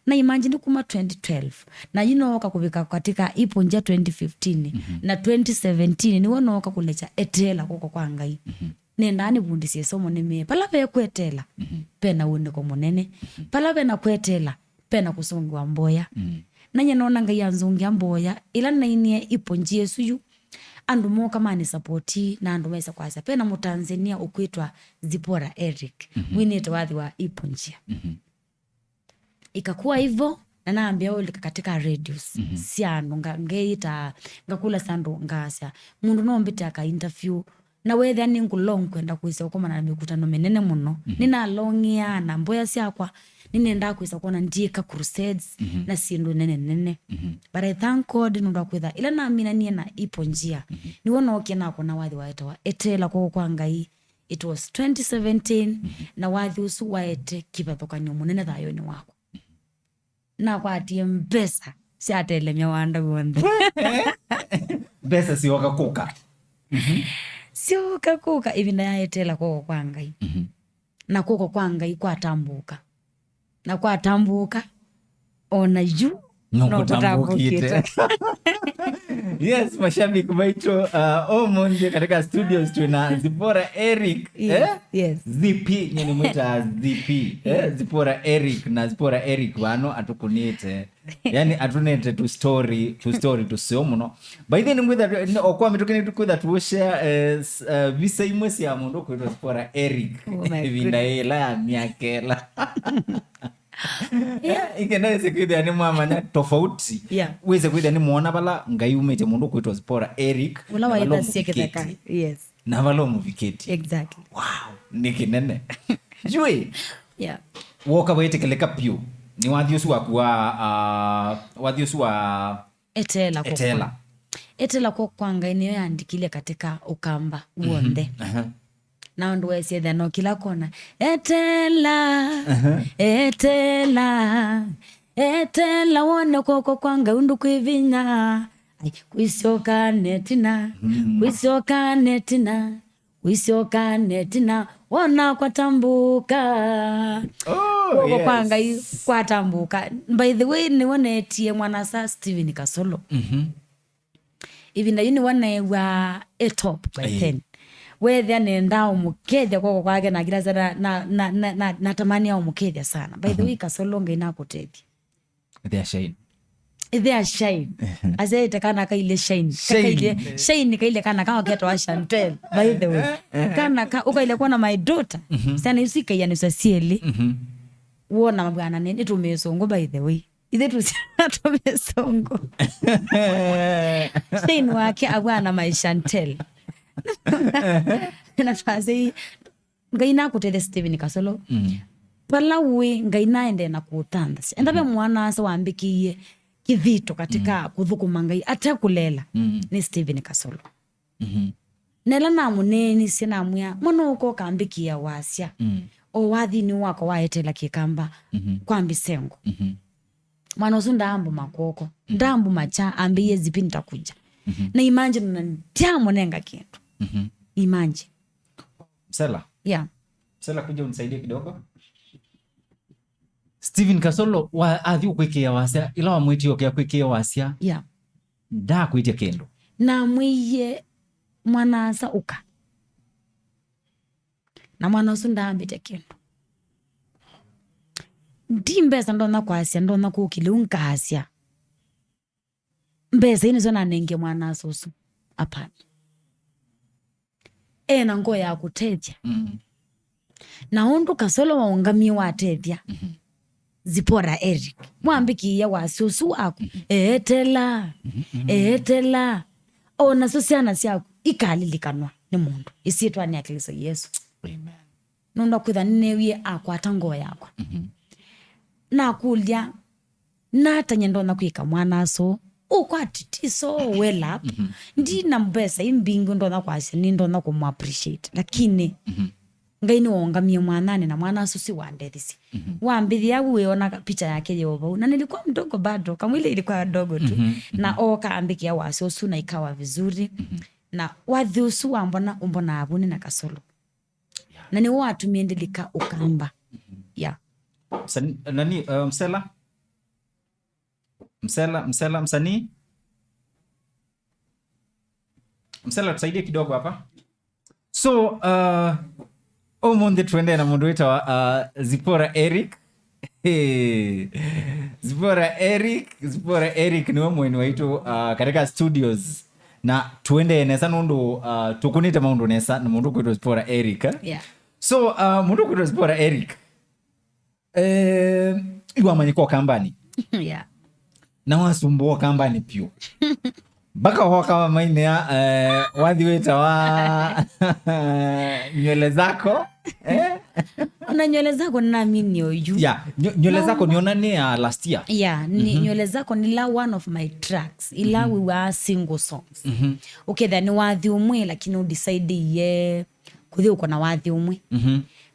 na imagine kuma twenty twelve, na yu nooka kũvika katika Ipo Njia twenty fifteen, na twenty seventeen nĩw'o nooka kũlekya eteela kw'oko kwa Ngai. Nendaa nĩvundĩsye ĩsomo nĩmee, vala ve kweteela, pena ũnĩko mũnene. Vala vena kweteela, pena kũsũngĩwa mboya. Na nye noona Ngai anzũngĩa mboya, ĩla nainie Ipo Njia ĩsu yu, andũ mooka manĩsapoti, na andũ mesa kwasya, pena Mũtanzania ũkwĩtwa Zipporah Eric, winĩte wathi wa Ipo Njia. Ikakuwa hivyo, na nambia ũlika katika radios sya andũ, nga- ngeĩta, ngakũlasya andũ, ngasya, mũndũ no mbĩte aka interview, na wethĩa nĩ ngũlong kwenda kwĩsya ũkomana na mĩkutano mĩnene mũno. Nĩnalong'ĩaa na mboya syakwa, nĩnendaa kwĩsa kwona ndiĩka crusades na syĩndũ nene nene. But I thank God nũndũ wa kwĩtha ĩla naminanie na Ipo Njia, nĩw'o nookie nakona wathi waetawa Eteela Kw'oko kwa Ngai. It was twenty seventeen, na wathi ũsu waete kĩvathũkany'o mũnene thayũnĩ wakwa. nakwatie mbesa syatelemya wanda w'onthe. Mbesa syoka kũka. Syoka kũka ĩvinda ya etela kw'oko kwa Ngai. Na kw'oko kwa Ngai kwatambũka. Na kwatambũka, ona yu No no kũtambũkĩte. kũtambũkĩte. Yes, mashabiki maitũ, uh, ũmũnthĩ katika studios twĩna Zipporah Eric. Yes, Eh? Yes. Zipi, nyie nĩmwĩtaa Zipi. Eh? Zipporah Eric, na Zipporah Eric vano atũkũnĩte. Yani atũnete tu story, tu story tũseo mũno. By the way, nĩngwĩtha, o kwa mĩtũkĩ nĩtũkwĩtha tũshare, eh, s- eh, visa imwe sya mũndũ kwĩtwa Zipporah Eric. Oh my Ĩvinda goodness. Ĩla ya myaka ĩla. Ingĩ nawĩse kwĩthĩa nĩ mwamanya tofauti. Yeah. Wĩse kwĩthĩa nĩ mwona vala Ngai umĩte mũndũ kwĩtwa Zipporah Eric. Ũla Na vala waithasie kĩtheka. ũmũvikĩtie. Yes. Na vala ũmũvikĩtie. Exactly. Wow, nĩ kĩnene. Jui. Yeah. Woka waĩtĩkĩlĩka pyũ. Nĩ wathi ũsu waku wa, uh, wathi ũsu wa Etela kwa Etela. Etela kwa kwa Ngai nĩyo yandikilie katika ũkamba w'onthe. Aha. Na ũndũ wesiethya no kĩla kona, "Etela, etela, etela wone kw'oko kwa Ngai ũndũ kwĩ vinya. Ai, kwisyoka netina, kwisyoka netina, kwisyoka netina, wona kwatambũka." Oh, Kw'oko kwa yes. Ngai kwatambũka. By the way, nĩwonetie mwanasa Steven Kasolo. Ĩvinda yu nĩwe neew'a e top by Aye. Then. Wethĩa nenda ũmũkethya kw'oko kwake na kila sana na na na na natamania ũmũkethya sana. By the way, Kasolo, Ngai nakũtethya. They are shine. Ĩthĩa shine. Azaĩte kana kaile shine. Shine. Kaile shine kaile kana kao ketwa Chantel, by the way. Kana ka ũkaile kuona my daughter. Sana isu ikaianĩswa sieli. Wona bwana nĩ nĩtũmĩsũngũ, by the way. Ithe tũsiana tũmĩsũngũ. Shane wake abwana my Chantel. Na twasei, Ngai nakũtethya Steven Kasolo. Pala wĩ, Ngai naendee na kũũtanthasya. Enda ve mwana asa wambĩkĩie kĩthito katika kũthũkũma Ngai atekũlela. Nĩ Steven Kasolo. Nela namũneenisye namwĩa, "Mwana ũka ũkambĩkĩa wasya." O wathinĩ wakwa waetela kĩkamba kwa mbisengo. Mwana ũsu ndaambũma kw'oko. Ndaambũma kya, ambĩie, "Zipi, nitakuja." Na imagine, na ndiamũnenga kĩndũ. Imagine. Msela. Yeah. Msela, kuja unisaidie kidogo. Steven Kasolo wa athi ũkwĩkĩa wasya, ila wamwĩtie ũkĩa kwĩkĩa wasya, Yeah. ndakwĩtya kĩndũ. Namwĩie, "Mwana asa ũka." Na mwana ũsu ndaambĩte kĩndũ. Ndi mbesa ndonya kwasya, ndonya kũkĩlya ũu nkaasya, "Mbesa ii nĩsyo nanengie mwana asa ũsu." Hapana. Ena ngoo ya kũtethya. Na ũndũ Kasolo waũngamie watethya Zipporah Eric, mwambĩkĩĩa wasya ũsu waku, "Eetela, eetela." O nasyo syana syaku ikalilikanwa nĩ mũndũ ĩsyĩtwanĩ ya Klĩsto Yesũ. Nũndũ kwĩtha nĩneewie akwata ngoo yakwa. Nakũlya, natany'a ndonya kwĩka mwana aso ũkwatitiso well up. Ndi na mbesa imbingĩ ndonya kwasya nĩ ndonya kũmũ appreciate, lakini Ngai nĩwaũngamie mwananĩ na mwana asu si wandethisye. Wambĩthĩa au wĩona picha yake yo vau, na nilikuwa mdogo bado, kamwili ilikuwa dogo tu. Na oka ambĩkĩa wasya ũsu na ikawa vizuri. Na wathi ũsu wambona, ũmbonaa vau nĩ na Kasolo. Na nĩwe watumie ndilika ũkamba. Yeah. Msanii, nani, uh, Msela? Msela, Msela, msanii? Msela, tusaidie kidogo hapa. So, uh, ũmũnthĩ tuendee na mũndũ wĩtawa, uh, Zipporah Eric. Hey. Zipporah Eric, Zipporah Eric nĩwe mũeni waitũ, uh, katika studios. Na tuendee nesa nũndũ, uh, tũkũnĩte maũndũ nesa na mũndũ kwĩtwa Zipporah Eric, eh? Yeah. So, uh, mũndũ kwĩtwa Zipporah Eric, eh, iwamanyĩka ũkambanĩ. Yeah. Na wasumbũa ũkambanĩ pyũ. Mpaka woka wamainĩa, eh, wathi wĩtawa nywele zako. Eh? Ona nywele zako nĩnamini oyu. Yeah, nyo- nywele No, zako no. Nĩona nĩ ya last year. Yeah, ni nywele zako nĩla one of my tracks ila we were single songs. Ũkethĩa nĩ wathi ũmwe lakini ũdecideie kũthi ũko na wathi ũmwe.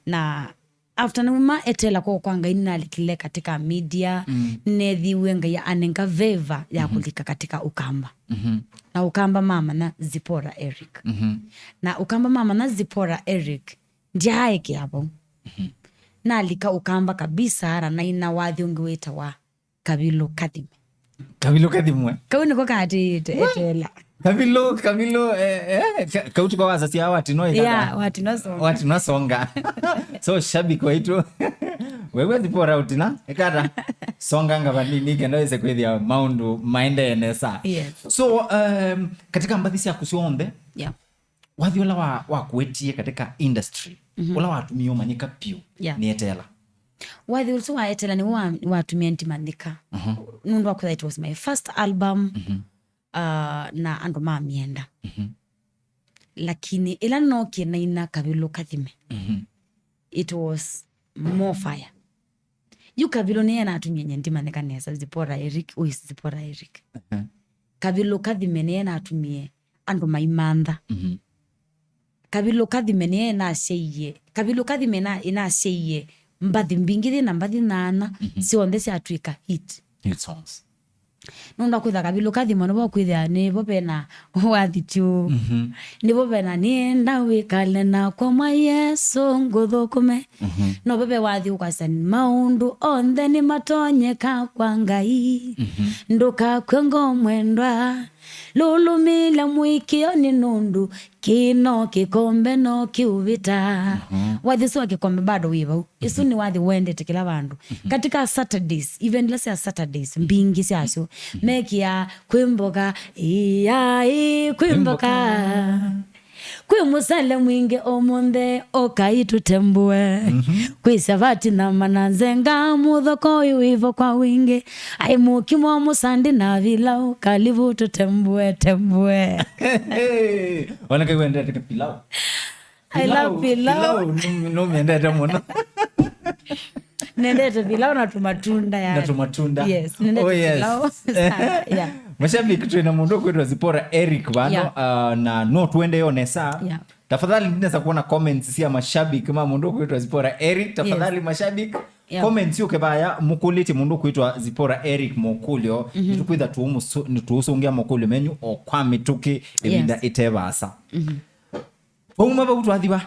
Na After nauma Etela kwa kwa Ngai, nĩnalikile katika media, mm, nĩnethiwe Ngai anenga favor ya, mhm, kũlika katika Ũkamba. Mhm. Na Ũkamba mamanya Zipporah Eric. Mhm. Na Ũkamba mamanya Zipporah Eric, ndyaaekea vau. Mhm. Nalika Ũkamba kabisa, na naina wathi ũngĩ wĩtawa Kavilũ Kathime. Kavilũ Kathimwe. Kau nĩko kaatĩĩte Etela. Kavilũ, Kavilũ, eh, eh, ka-, kauti kwa wasasi awa watino ikata. Yeah, watino songa. Watino songa. So, shabiki waitũ, wewe Zipporah ũtina, ikata, songanga vanini kenda wĩse kwĩthĩa maũndũ maendee nesa. Yes. So, um, katika mbathi syaku syonthe, yeah, wathi ũla wa, wakũetie katika industry, mhm, ũla watumie ũmanyĩka piũ, yeah, nĩ Etela? Wathi ũsu wa Etela nĩw'o wa-, watumie ndimanyĩka. Mhm. Nũndũ wa kwĩtha it was my first album, mhm, uh, na andũ mamyenda. Mhm. Lakini ĩla nookie naina Kavilũ Kathime, mhm, it was more fire. Yu Kavilũ nĩye natumie nye ndimanyĩka nesa, Zipporah Eric, who is Zipporah Eric. Mhm. Kavilũ Kathime nĩye natumie andũ maimantha. Mhm. Kavilũ Kathime nĩye ĩnasyaie, Kavilũ Kathime ĩna-, ĩnasyaie mbathi mbingĩ, yĩ na mbathi nyanya, mhm, syonthe syatw'ĩka hit. Hit songs. Nũndũ wa kwĩtha Kavilũ Kathime nĩvo kwĩthĩa nĩvo vena wathi tyu. Mhm. Nĩvo vena nĩenda wĩkale nakwa mwa Yesũ ngũthũkũme. Mhm. No veve wathi ũkwasya maũndũ onthe nĩmatonyeka kwa Ngai. Mhm. Ndũkakw'e ngoo mwendwa, lũlũmĩĩla mũĩkĩĩo nĩ nũndũ kĩĩ no kĩkombe no kĩũvĩta. Mhm. Wathi ũsu wa kĩkombe bado wĩ vau. Ĩsu nĩ wathi wendete kĩla vandũ. Mhm. Katika Saturdays, event ila sya Saturdays, mbingĩ syasyo, mhm, mekĩa kwĩmboka, ĩai kwĩmboka. Kwĩmboka. Kwĩ mũsele mwingĩ ũmũnthĩ, ũkai tũtembũe. Mhm. Kwĩ savati na mananzenga, mũthoko ũyũ wĩvo kwa wingĩ. Ai mũkimo mũsandi na vilau, kalivu tũtembũe, tembũe. Ona kai wendete pilau. I love pilau. Pilau, pilau, nũ-, nũmyendete mũno. Nendete pilau na tũmatunda, yani. Na tũmatunda. Yes, nendete, oh, yes, pilau sana, yeah. Mashabiki, twĩ na mũndũ ũkwĩtwa Zipporah Eric vano, yeah, uh, na no tuende yo nesa. Yeah. Tafadhali, ndinesa kuona comments sya mashabiki ma mũndũ ũkwĩtwa Zipporah Eric. Tafadhali, yes, mashabiki, yeah, comments yũke vaya, mũkũlĩtye mũndũ ũkwĩtwa Zipporah Eric mũkũlyo. Mhm. Nĩtũkwĩtha tũũmũsũ-, nĩtũũsũngĩa mũkũlyo menyu o kwa mĩtũkĩ ĩvinda, yes, ĩte vaasa. Mhm. Twauma vau twathi va?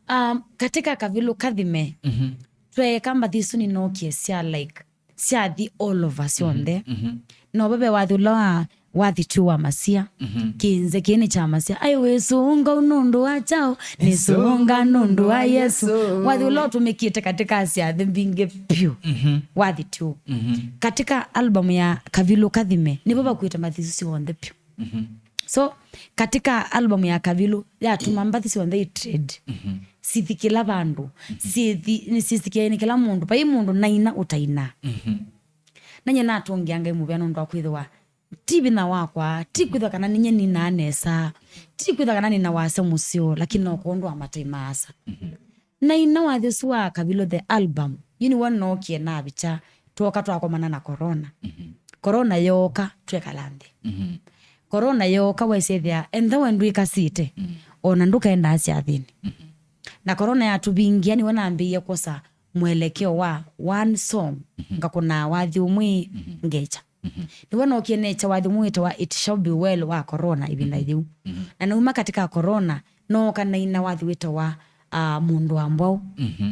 Um, katika Kavilũ Kathime, mhm, tweeka mbathi isu nĩnookie sya, like, syathi all over syonthe. Mhm, mhm. No vave wathi ũla wa, wathi tyu wa masia. Mhm. Kĩnze kĩĩ nĩ kya masia. Ai, wĩsũnga nũndũ wa kyaũ? Nĩsũnga nũndũ wa Yesũ. Wathi ũla ũtũmĩkĩte katika syathi mbingĩ piũ. Mhm. Wathi tyu. Mhm. Katika album ya Kavilũ Kathime, nĩvo vakuĩte mbathi isu syonthe piũ. Mhm. So, katika album ya Kavilũ, yatuma mbathi syonthe i trend. Mhm. Sithi kĩla vandũ. Mhm. Sithi, nĩsisikie nĩ kĩla mũndũ. Vai mũndũ naina ũtaina. Mhm. Na nye natũngĩa Ngai mũvea nũndũ wa kwĩthĩwa ti vinya wakwa, ti kwĩthwa kana ninye ninaa nesa, ti kwĩthwa kana nina wasya mũseo, lakini no kwondũ wa matai maasa. Mhm. Na ina wathi ũsu wa Kavilũ the album, yu nĩw'o nookie navikya, twoka twakomana na corona. Mhm. Corona yooka, twekala nthĩ. Mhm. Corona yooka, waisethĩa, entha we ndwĩkasĩte, mhm, ona ndũkaendaa syathĩnĩ. Mhm. Na corona yatũvingĩa, nĩw'o nambĩĩie kwosa mwelekeo wa one song, mhm, ngakũnaa wathi ũmwe, mhm, ngekya. Mhm. Nĩw'o nookie nekya wathi ũmwe wĩtawa It Shall Be Well wa corona ĩvinda, mhm, yĩu. Mhm. Na nauma katika corona, nooka naina wathi wĩtawa, ah, Mũndũ wa Mbwaũ. Mhm.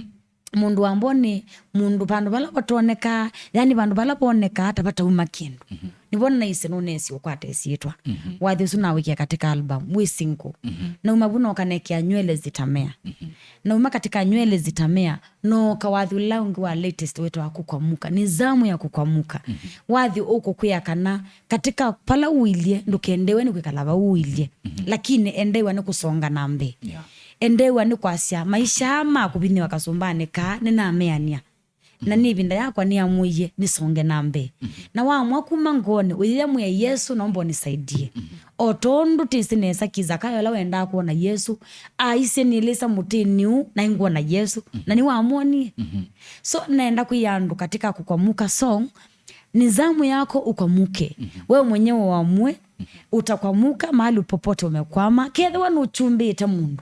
Mũndũ wa Mbwaũ nĩ mũndũ vandũ vala vatonekaa, yani vandũ vala vonekaa ta vatauma kĩndũ. Mhm. Nĩvo naisye nũnesie ũkwata ĩsyĩtwa. Mhm. Wathi ũsu nawĩkĩa katika album, wĩ single. Mhm. Nauma vu nooka nekĩa Nywele Zitamea. Mhm. Nauma katika Nywele Zitamea, nooka wathi ũla ũngĩ wa latest wĩtawa Kukwamuka. Ni zamu ya kukwamuka. Mhm. Wathi ũkũkwĩa kana katika vala ũilye, ndũkendewe nĩ kwĩkala vau ũilye. Mhm. Lakini endewa nĩ kũsonga na mbee. Yeah. Endewa nĩ kwasya, maisha aa ma kũvinyĩwa kasũmbanĩ kaa nĩnameanĩa. Na, mhm, nĩ ĩvinda yakwa nĩamũie nĩsonge na mbee. Mhm. Na wamwa kuma ngoonĩ, ũyĩamwĩa Yesũ, naomba ũnisaidie. Mhm. O tondũ tĩsĩ nesa ki Zakayo ũla wendaa kwona Yesũ, aisye nĩlĩsa mũtĩnĩ ũũ, na ingwona Yesũ. Mhm. Na nĩwamwonie. Mhm. So, naenda kwĩa andũ katika Kukwamuka song, ni zamu yako ukwamuke. Mhm. Wewe mwenyewe uamue, Utakwamuka mahali popote umekwama, kethĩwa nũchumbĩte mũndũ.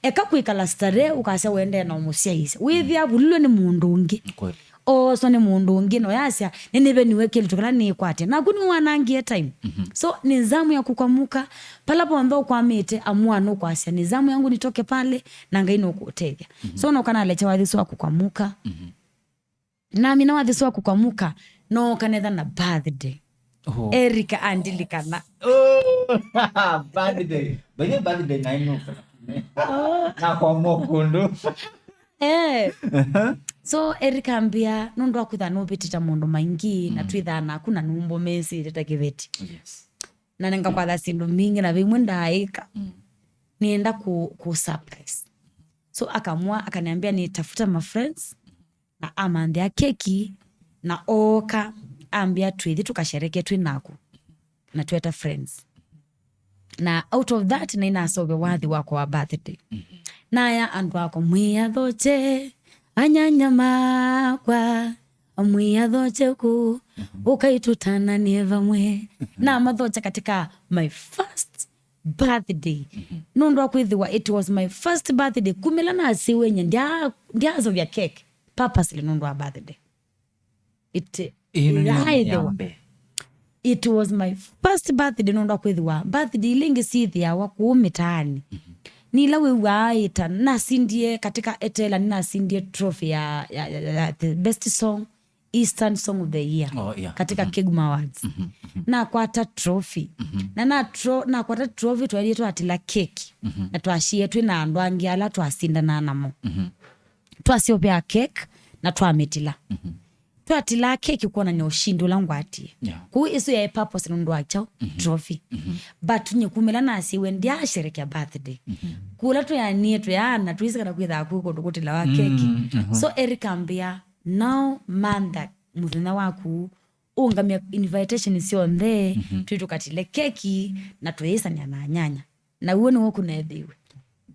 Eka kwĩkala starehe, ũkasya wendee na ũmũsyaĩĩsya. Wĩthĩa avulilwe nĩ mũndũ ũngĩ. Kweli. Ooswa nĩ mũndũ ũngĩ, na ũyasya, "Nĩnĩveniwe kĩlĩtu kĩla nĩkwatya." Naku nĩwanangie time. So, ni zamu ya kukwamuka. Pala ponthe ũkwamĩte, amua nũkwasya, "Ni zamu yangu nitoke pale," na Ngai nũkũtethya. So, noka nalekya wathi ũsu wa kukwamuka. Namina wathi ũsu wa kukwamuka, noka netha na birthday. Oh. Erika andilikana. Oh, birthday. By the way, birthday naĩ nũka. Oh. Nakwamwa kũndũ. Eh. So, Erika ambĩa, nũndũ wa kwĩtha nũvĩtĩte maũndũ maingĩ, na twĩthaa naku na nũmbũmĩĩsĩte ta kĩveti. Yes. Na nĩngakwatha syĩndũ mbingĩ, na vimwe ndaaĩka. Nĩenda kũ, kũ surprise. So, akamwa, akaniambia nitafuta ma friends, na amanthĩa keki, na ooka, ambĩa twĩthi tũkashereke twĩ naku, na tweta friends. Na out of that, nĩnasove wathi wakwa wa birthday. Naya andũ akwa, "Mwĩathokye, anyanya makwa, mwĩathokye kũ, ũkai tũtananie vamwe." Namathokya katika my first birthday. Nũndũ wa kwĩthĩwa it was my first birthday, kumĩla nasĩwe nye, ndya-, ndyaasovya cake purposely nũndũ wa birthday. It, Ĩno nĩ ya mbee. It was my first birthday nũndũ wa kwĩthĩwa birthday ila ingĩ syĩthĩawa kũu mĩtaanĩ. Nĩ ila wĩw'aa ĩta, nasindie katika Etela, nĩnasindie trophy ya, ya, ya, ya the best song, Eastern Song of the Year, oh, yeah, katika Kegma Awards. Nakwata trophy. Na na tro-, nakwata trophy, twaendie twatila keki. Na twashie twĩ na andũ angĩ ala twasindanaa namo. Twasyovea cake na twamĩtila. Twatilaa keki kwonany'a ũshindi ũla ngwatie. Yeah. Kũu ĩsu yaĩ purpose nũndũ wa kyaũ? Trophy. But nye kumĩla nasyiwe, ndyasherekea birthday. Kũla twĩanie, twĩaana, twĩsĩ kana kwĩthaa kwĩ kũndũ kũtilawa keki. So Eric ambĩa, "Now mantha mũthenya waku, ũngamya invitation syonthe, twĩ tũkatile keki, na twĩĩsany'a na nyanya." Na ũu nĩw'o kũneethĩiwe.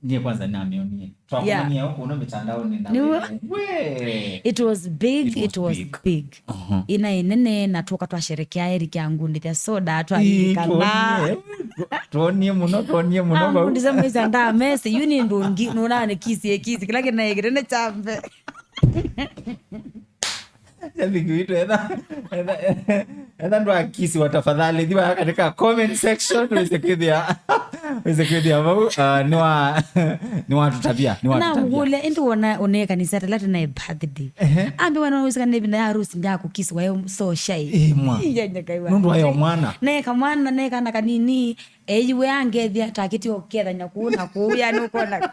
Niĩ kwanza namĩonie. Yeah. Twakomanie huko, no, mitandaoni na Nĩw'o. Wewe. We. It was big, it was big. It was big. Uh-huh. Ĩna ĩnene, na twoka twasherekea, Eric angundĩthya soda, twalilikana. Ii, twonie. Twonie mũno, twonie mũno vau. Angundĩthya mwĩsya ndamesi, yu nĩ ndũngi, nũnaa nĩ kisi, ĩ kisi, kĩla kĩnaĩ kĩnene kyambe. Shabiki witũ, etha, etha, etha ndwakisiwa, tafadhali thiwa katika comment section, wĩse kwĩthĩa, wĩse kwĩthĩa vau, uh, nĩwa, nĩwatũtavya, nĩwatũtavya. Namũkũlya, "Ĩndĩ wona ũnekanĩsya ata ĩla twĩ na birthday?" Ehe. Ambĩa, "Wona wĩsĩ kana ĩvinda ya harusi ndyaku kisi wayo so shy." Ĩ, mwa. Iya, nyakawa. Nũndũ wayo mwana. Neka mwana, neka na kanini, eyiwe angethya, takĩtie ũkethanya kũu na kũu, yani ũkona.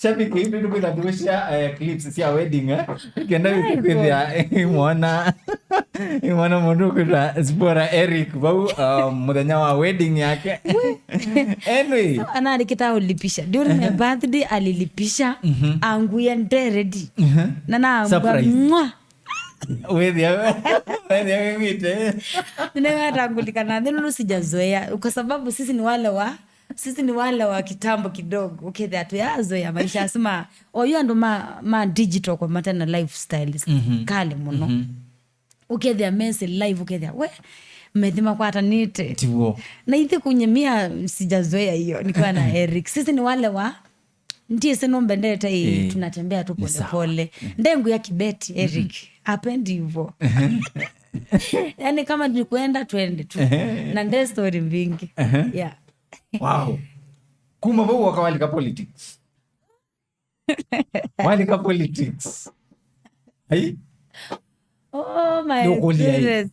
Shabiki, hivi ndio bila kushare, eh, clips cia wedding, eh? Kenda kwĩthĩa, eh, mwana, mwana mũndũ kwĩtwa Zipporah Eric, vau, uh, mũthenya wa wedding yake. Anyway. So, anarikita ulipisha. During my birthday, alilipisha, anguya nde ready. Na na surprise. Mwa. Wĩthĩa, wĩthĩa wĩw'ĩte. Nĩwatangũlĩka na nthĩ nũndũ sijazoea, kwa sababu sisi ni wale wa Sisi ni wale wa kitambo kidogo, ũkethĩa tũyazoea maisha asu ma, oyu andũ ma, ma digital kwa matena lifestyles kali mũno. Ũkethĩa mesi live, ũkethĩa, we, methi makwatanĩte. Tiw'o. Na ithe kunyemia, sijazoea hiyo, nikiwa na Eric. Sisi ni wale wa, ndiye sino mbendete hii, eh, tunatembea tu pole pole. Ndengu ya kibeti, Eric. Hapendi hivyo. Yani kama ni kuenda, twende tu. Na nde story mbingi. Yeah. Wow. Kuma vau waka walika politics. Walika politics. Ai? Oh my goodness.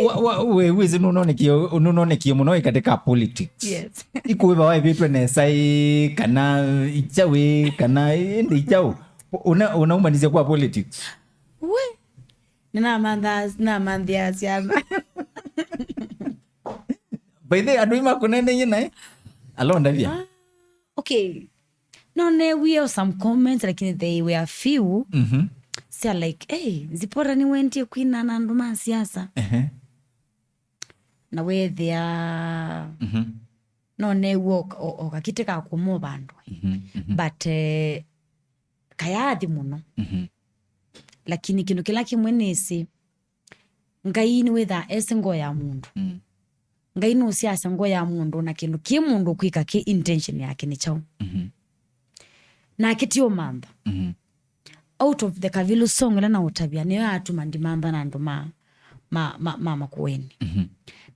Wa, wa, we, wĩsĩ nũnonekie, nũnonekie mũno ĩ katika politics. Yes. Ikuĩva waĩvĩtwe nesa ĩ, kana ichaũ ĩ, kana ĩndĩ ichaũ. Una, unaumanisya kwa politics. We. Nĩnamanthaa, namanthĩa syana. By the way, andũ ĩ makũneneiye naĩ? Alondavya. Ah, okay. No newie some comments, lakini they were few. Sia like, "Hey, Zipporah nĩwendie kwina na andũ ma siasa." Ehe. Na wethĩa, no newie o, o, o kakĩtĩ ka kũmũ vandũ. But, eh, kayaathi mũno. Lakini kĩndũ kĩla kĩmwe nĩsĩ, Ngai nĩwĩthaa esĩ ngoo ya mũndũ. Ngai nũsiasya ngoo ya mũndũ na kĩndũ kĩ mũndũ kwĩka kĩ intention yake nĩ kyaũ. Mhm. Nake ti ũmantha. Mhm. Out of the Kavilu song ĩla naũtavya, nĩyo yatuma ndimantha na andũ ma, ma, ma, ma Makueni. Mhm.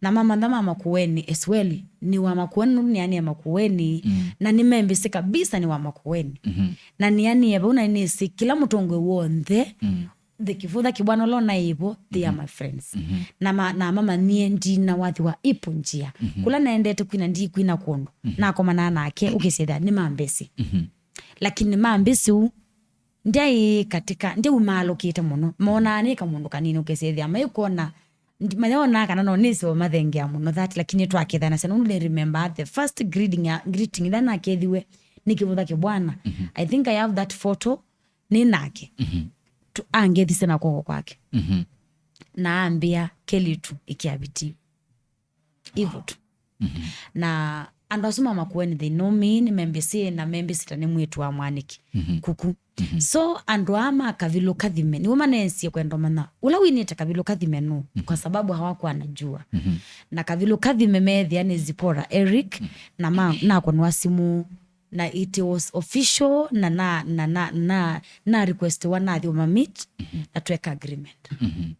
Na mamantha ma Makueni as well, nĩ wa Makueni, nũndũ nĩanĩe Makueni, mm, na nĩmembĩsĩ kabisa nĩ wa Makueni. Mhm. Na nĩanĩe vau na nĩsĩ kĩla mũtongoi w'onthe, mm, the Kĩvũtha Kĩbwana ũla ũnaĩ vo, they are, mhm, my friends. Mhm. Na ma-, na mamanyie ndina wathi wa ipu njia. Mhm. Kũla naendete kwina ndikwina kũndũ. Mhm. Nakomanaa nake, ũkĩsĩthĩa nĩmambĩsĩ. Mhm. Lakini mambĩsĩ u, ndyaĩ katika, ndyaumalũkĩte mũno. Monaa nĩ kamũndũ kanini ũkĩsĩthĩa. Maikwona, ndi-, mayonaa kana no nĩsĩ ũmathengea mũno that, lakini twakethanasya nũndũ nĩ remember the first greeting ya, greeting ĩla nakethiwe nĩ Kĩvũtha Kĩbwana. Mhm. I think I have that photo, nĩ nake. Mhm. Tu-, angethisye na kw'oko kwake. Mhm. Na ambĩa, "Kelĩtu, ĩkĩa vitii." Ivo tu. Mhm. Na andũ asu ma Makueni, they know me, nĩmembĩsĩ na membĩsĩ ta nĩ mwĩĩtu wa Mwanĩki. Mhm. Kuku. Mhm. So, andũ aa ma Kavilu Kathime, nĩw'o manesie kwenda ũmanya ũla winĩte Kavilu Kathime nũ, mhm, kwa sababu hawakuwa anajua. Mhm. Na Kavilu Kathime meethĩa nĩ Zipporah Eric, mhm, na ma-, nakũnwa simũ, na it was official, na na, na, na, na, na requestiwa nathi ũma meet, mhm, na tweka agreement. Mhm.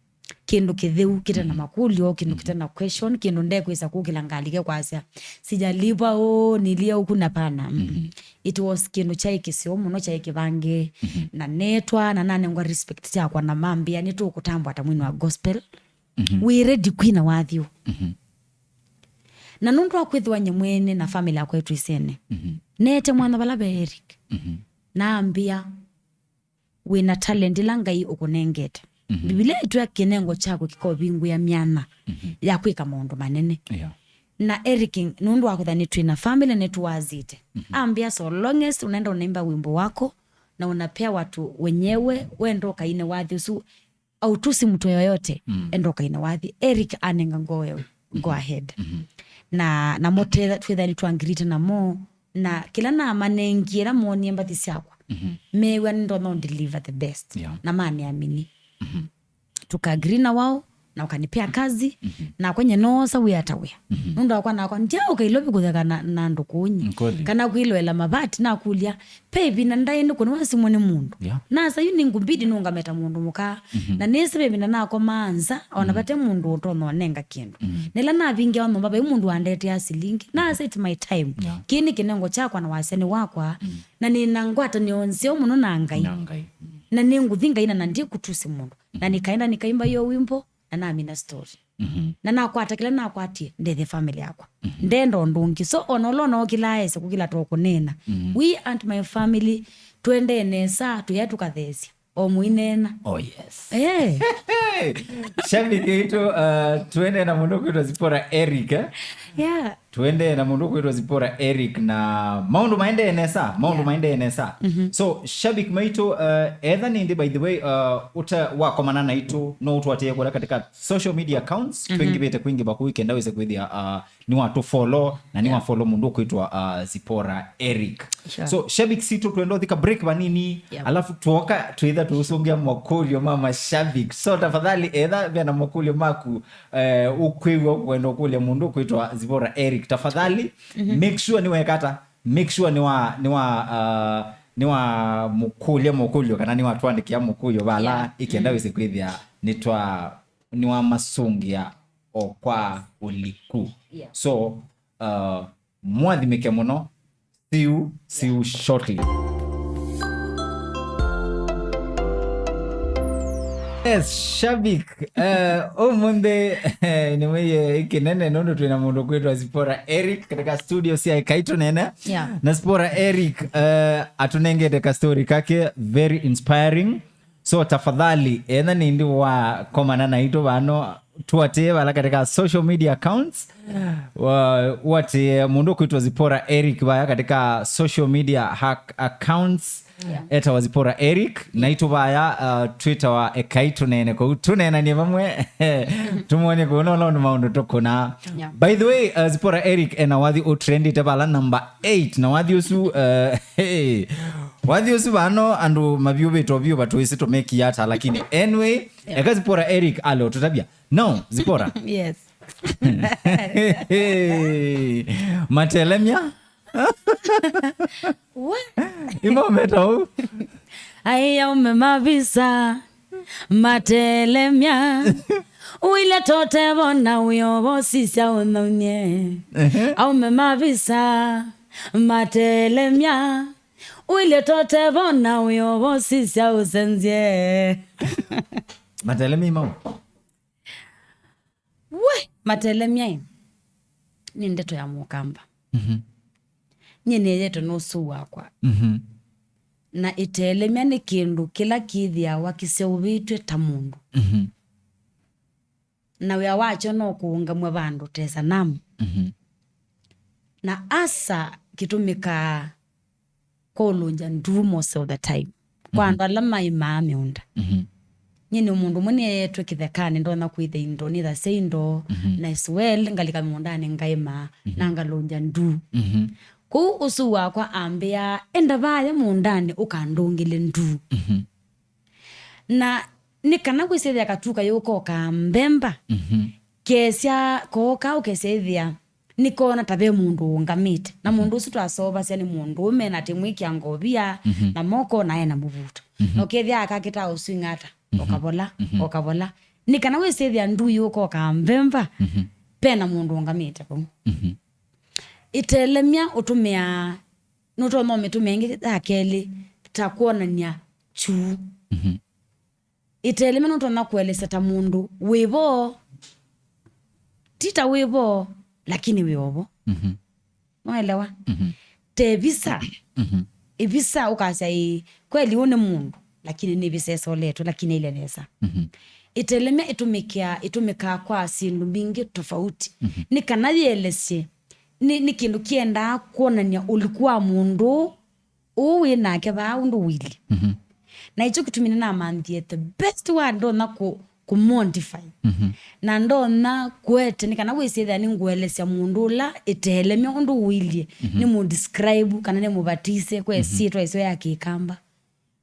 Kĩndũ kĩtheu, kĩte na, mhm, makũlyo, kĩndũ, mhm, kĩte na question, kĩndũ ndekwĩsa kũkĩla ngalike kwasya, "Sijalipwa, oh, nilia huku na pana." Mm-mm. Mhm. It was kĩndũ kyaĩ kĩseo mũno, kyaĩ kĩvange, mhm, na netwa, na nanengwa respect syakwa, na mambĩa, "Nĩtũkũtambwa ta mwini wa gospel." Mhm. Wĩ ready kwina wathi ũ? Mhm. Na nũndũ wa kwĩthĩwa nyie mwene na family yakwa ĩtwĩsene, mhm, neete mwanya vala ve Eric. Mhm. Naambĩa, "Wĩna talent ĩla Ngai ũkũnengete." Mhm. Mbivilia ĩtwĩa kĩnengo kyaku kĩkovingũĩa myanya, mhm, ya kwĩka maũndũ manene. Yeah. Na Eric, nũndũ wa kwĩtha nĩtwĩ na family, nĩtũwazĩte. Mhm. Ambĩa, "So long as unaenda unaimba wimbo wako na unapea watu wenyewe, we enda ũkaine wathi ũsu, hautusi mtu yoyote, mm, enda ũkaine wathi." Eric anenga ngoo yo, go, mhm, ahead. Mhm. Na, namo twĩtha-, twĩtha nĩtwangirite namo, na kĩla namanengie, ĩla moonie mbathi syakwa, mhm, meew'a nĩndonya ũ deliver the best. Yeah. Na maniamini. Mhm. Tukaagree na wao, na ũkanipea kazi, mhm, nakwa nye noosa wĩa ta wĩa. Mhm. Nũndũ wakwa nakwa, ndyaũka Ilovi kũtheka na, na andũ kũnyi. Ni kweli. Kana kwĩloela mavati, nakũlya, ve ĩvinda ndaĩ nĩkũnĩwa simũ nĩ mũndũ. Yeah. Nasa yu nĩngũmbidi nũngame ta mũndũ mũka. Mhm. Na nĩsĩ ve ĩvinda nakomaa nza, ona, mhm, vate mũndũ ũtonya ũnenga kĩndũ. Mhm. Na ĩla navingĩawa nyũmba, vai mũndũ wandetea silingi. Nasa, it's my time. Yeah. Kĩĩ nĩ kĩnengo kyakwa na wasya nĩ wakwa. Mhm. Na nĩ na ngwatanĩo nzeo mũno na Ngai. Na Ngai. Mhm. Na nĩngũthi ngaina na ndikũtusi mũndũ. Na, mhm, nikaenda nikaimba yo wimbo, na namina story. Mhm. Na nakwata kĩla nakwatie, ndethye family yakwa. Mhm. Ndenda ũndũ ũngĩ. So, ona ũla ũnookĩlaa ese kũkĩla tũkũneena. Mhm. We and my family, twendee nesa, tũya tũkatheesya. O mũineena. Oh, yes. Eh. Shabiki witũ, uh, twendee na mũndũ kwĩtwa Zipporah Eric, eh? Yeah. Twendee na mũndũ kwĩtwa Zipporah Eric, na maũndũ maendee nesa, maũndũ, yeah, maendee nesa. Mhm. So, shabiki maitũ, uh, etha nĩndĩ, by the way, uh, ũte wakomana naitũ, no ũtũatĩĩe kũla katika social media accounts, mhm, twĩngĩvĩte kwingĩ vakuvĩ kenda wĩse kwĩthĩa, uh, nĩwatũfollow, na, yeah, nĩwafollow mũndũ ũkwĩtwa, uh, Zipporah Eric. Sure. So, shabiki sitũ, twenda ũthika break vanini, yep, alafu tuoka twĩtha tũũsũngĩa makũlyo ma mashabiki. So, tafadhali, etha vena makũlyo maku, eh, ũkwĩw'a ũkwenda ũkũlya mũndũ ũkwĩtwa Zipporah Eric, tafadhali, mhm, make sure nĩwekata, make sure nĩwa, nĩwa, uh, nĩwamũkũlya mũkũlyo kana nĩwatũandĩkĩa mũkũlyo vala, yeah, ĩkenda, mm, wĩse kwĩthĩa nĩtwa, nĩwamasũngĩa o kwa ũliku. Yeah. So, uh, mwathimĩke mũno. See you, see you shortly. Yes, shabik. Uh, ũmũnthĩ, eh, nĩmwĩie ĩkĩnene nũndũ twĩna mũndũ kwĩtwa Zipporah Eric katika studio sya Ekai Tũneene. Yeah. Na Zipporah Eric, uh, atũnengete ka story kake, very inspiring. So, tafadhali, ethĩwa nĩndĩ wakomana naitũ vano, tũatĩĩe vala katika social media accounts. Wa-, ũatĩĩe mũndũ ũkwĩtwa Zipporah Eric vaya katika social media hack accounts. Yeah. Etawa Zipporah Eric, naitũ vaya, uh, Twitter wa Ekai Tũneene kũu. Tũneenanie vamwe. Tũmwone kũu, no, no, nĩ maũndũ tũkũna. Yeah. By the way, uh, Zipporah Eric ena wathi ũtrendĩte vala number eight. Na wathi ũsu, uh, hey, wathi ũsu vano andũ mavyũvĩtwe vyũ vatũĩsĩ tũmekie ata, lakini anyway, yeah, eka Zipporah Eric ale ũtũtavya. No, Zipporah. Yes. Matelemya. Imometa ũu. Ai, aume mavisa, matelemya. Uile totevo na wĩovo sisya ũnyaunye. Ehe. Aume mavisa, matelemya. Uile totevo na wĩovo sisya ũsenzye. Matelemya imau. We, matelemya ĩ, nĩ ndeto ya mũkamba. Mhm. Nyie nĩyetwe nĩ ũsũu wakwa. Mhm. Na ĩtelemya nĩ kĩndũ kĩla kĩthĩawa kĩseũvĩtw'e ta mũndũ. Mhm. Na wĩa wakyo no kũũngamw'a vandũ te sanamu. Mhm. Na asa kĩtũmĩkaa kũlũngya ndu most of the time. Kwa andũ ala maimaa mĩũnda. Mhm. Nyie nĩ mũndũ ũmwe nĩeetwe kĩthekanĩ, ndonya kwĩthĩa indo, nĩthasya indo, mhm, na as well, ngalika mĩũndanĩ ngaĩmaa, mhm, na ngalũngya ndu. Mhm. Kũu ũsũu wakwa ambĩaa, "Enda vaya mũũndanĩ ũkandũngĩle ndu." Mhm. Na nĩ kana kwĩsĩthĩa katu kayũka ũkambemba, mhm, kesya kooka ũkesya ĩthĩa nĩkoona ta ve mũndũ ũũngamĩte. Na mũndũ ũsu twaseũvasya nĩ mũndũũme na tĩmwĩkĩa ngovia, mhm, na moko na ena mũvuto. Mhm. Na ũkethĩa akakĩta ũswing'ata, mhm, okavola, mhm, okavola. Nĩ kana wĩsĩthĩa ndu yũka ũkambemba, mhm, pena mũndũ ũũngamĩte vau. Mhm. Ĩtelemya ũtũmĩaa, nũtonya ũmĩtũmĩa ĩngĩ ya kelĩ ta kwonany'a kyuu. Mhm. Ĩtelemya nũtonya kũelesya ta mũndũ wĩ vo, ti ta wĩ vo, lakini wĩ o vo. Mhm. Nwaelewa? Mhm. Te visa. Mhm. Ĩvisa ũkasya, "Ĩĩ, kweli ũũ nĩ mũndũ, lakini nĩ visa ĩsoletwe, lakini aile nesa." Mhm. Ĩtelemya ĩtũmĩkĩa, ĩtũmĩkaa kwa syĩndũ mbingĩ tofauti. Mhm. Nĩ kana yĩelesye, nĩ, nĩ kĩndũ kĩendaa kwonany'a ũliku wa mũndũ ũũ wĩ nake vaa ũndũ ũilyĩ. Mhm. Na ĩkyo kĩtumi nĩnamanthie the best way ndonya kũ, kũ modify. Mhm. Na ndonya kũete nĩ kana wĩsĩthĩa nĩngũelesya mũndũ ũla ĩtelemya ũndũ ũilyĩ, mhm, nĩ mũ describe kana nĩ mũvatise kwa, mhm, ĩsyĩtwa ĩsyo ya Kĩkamba.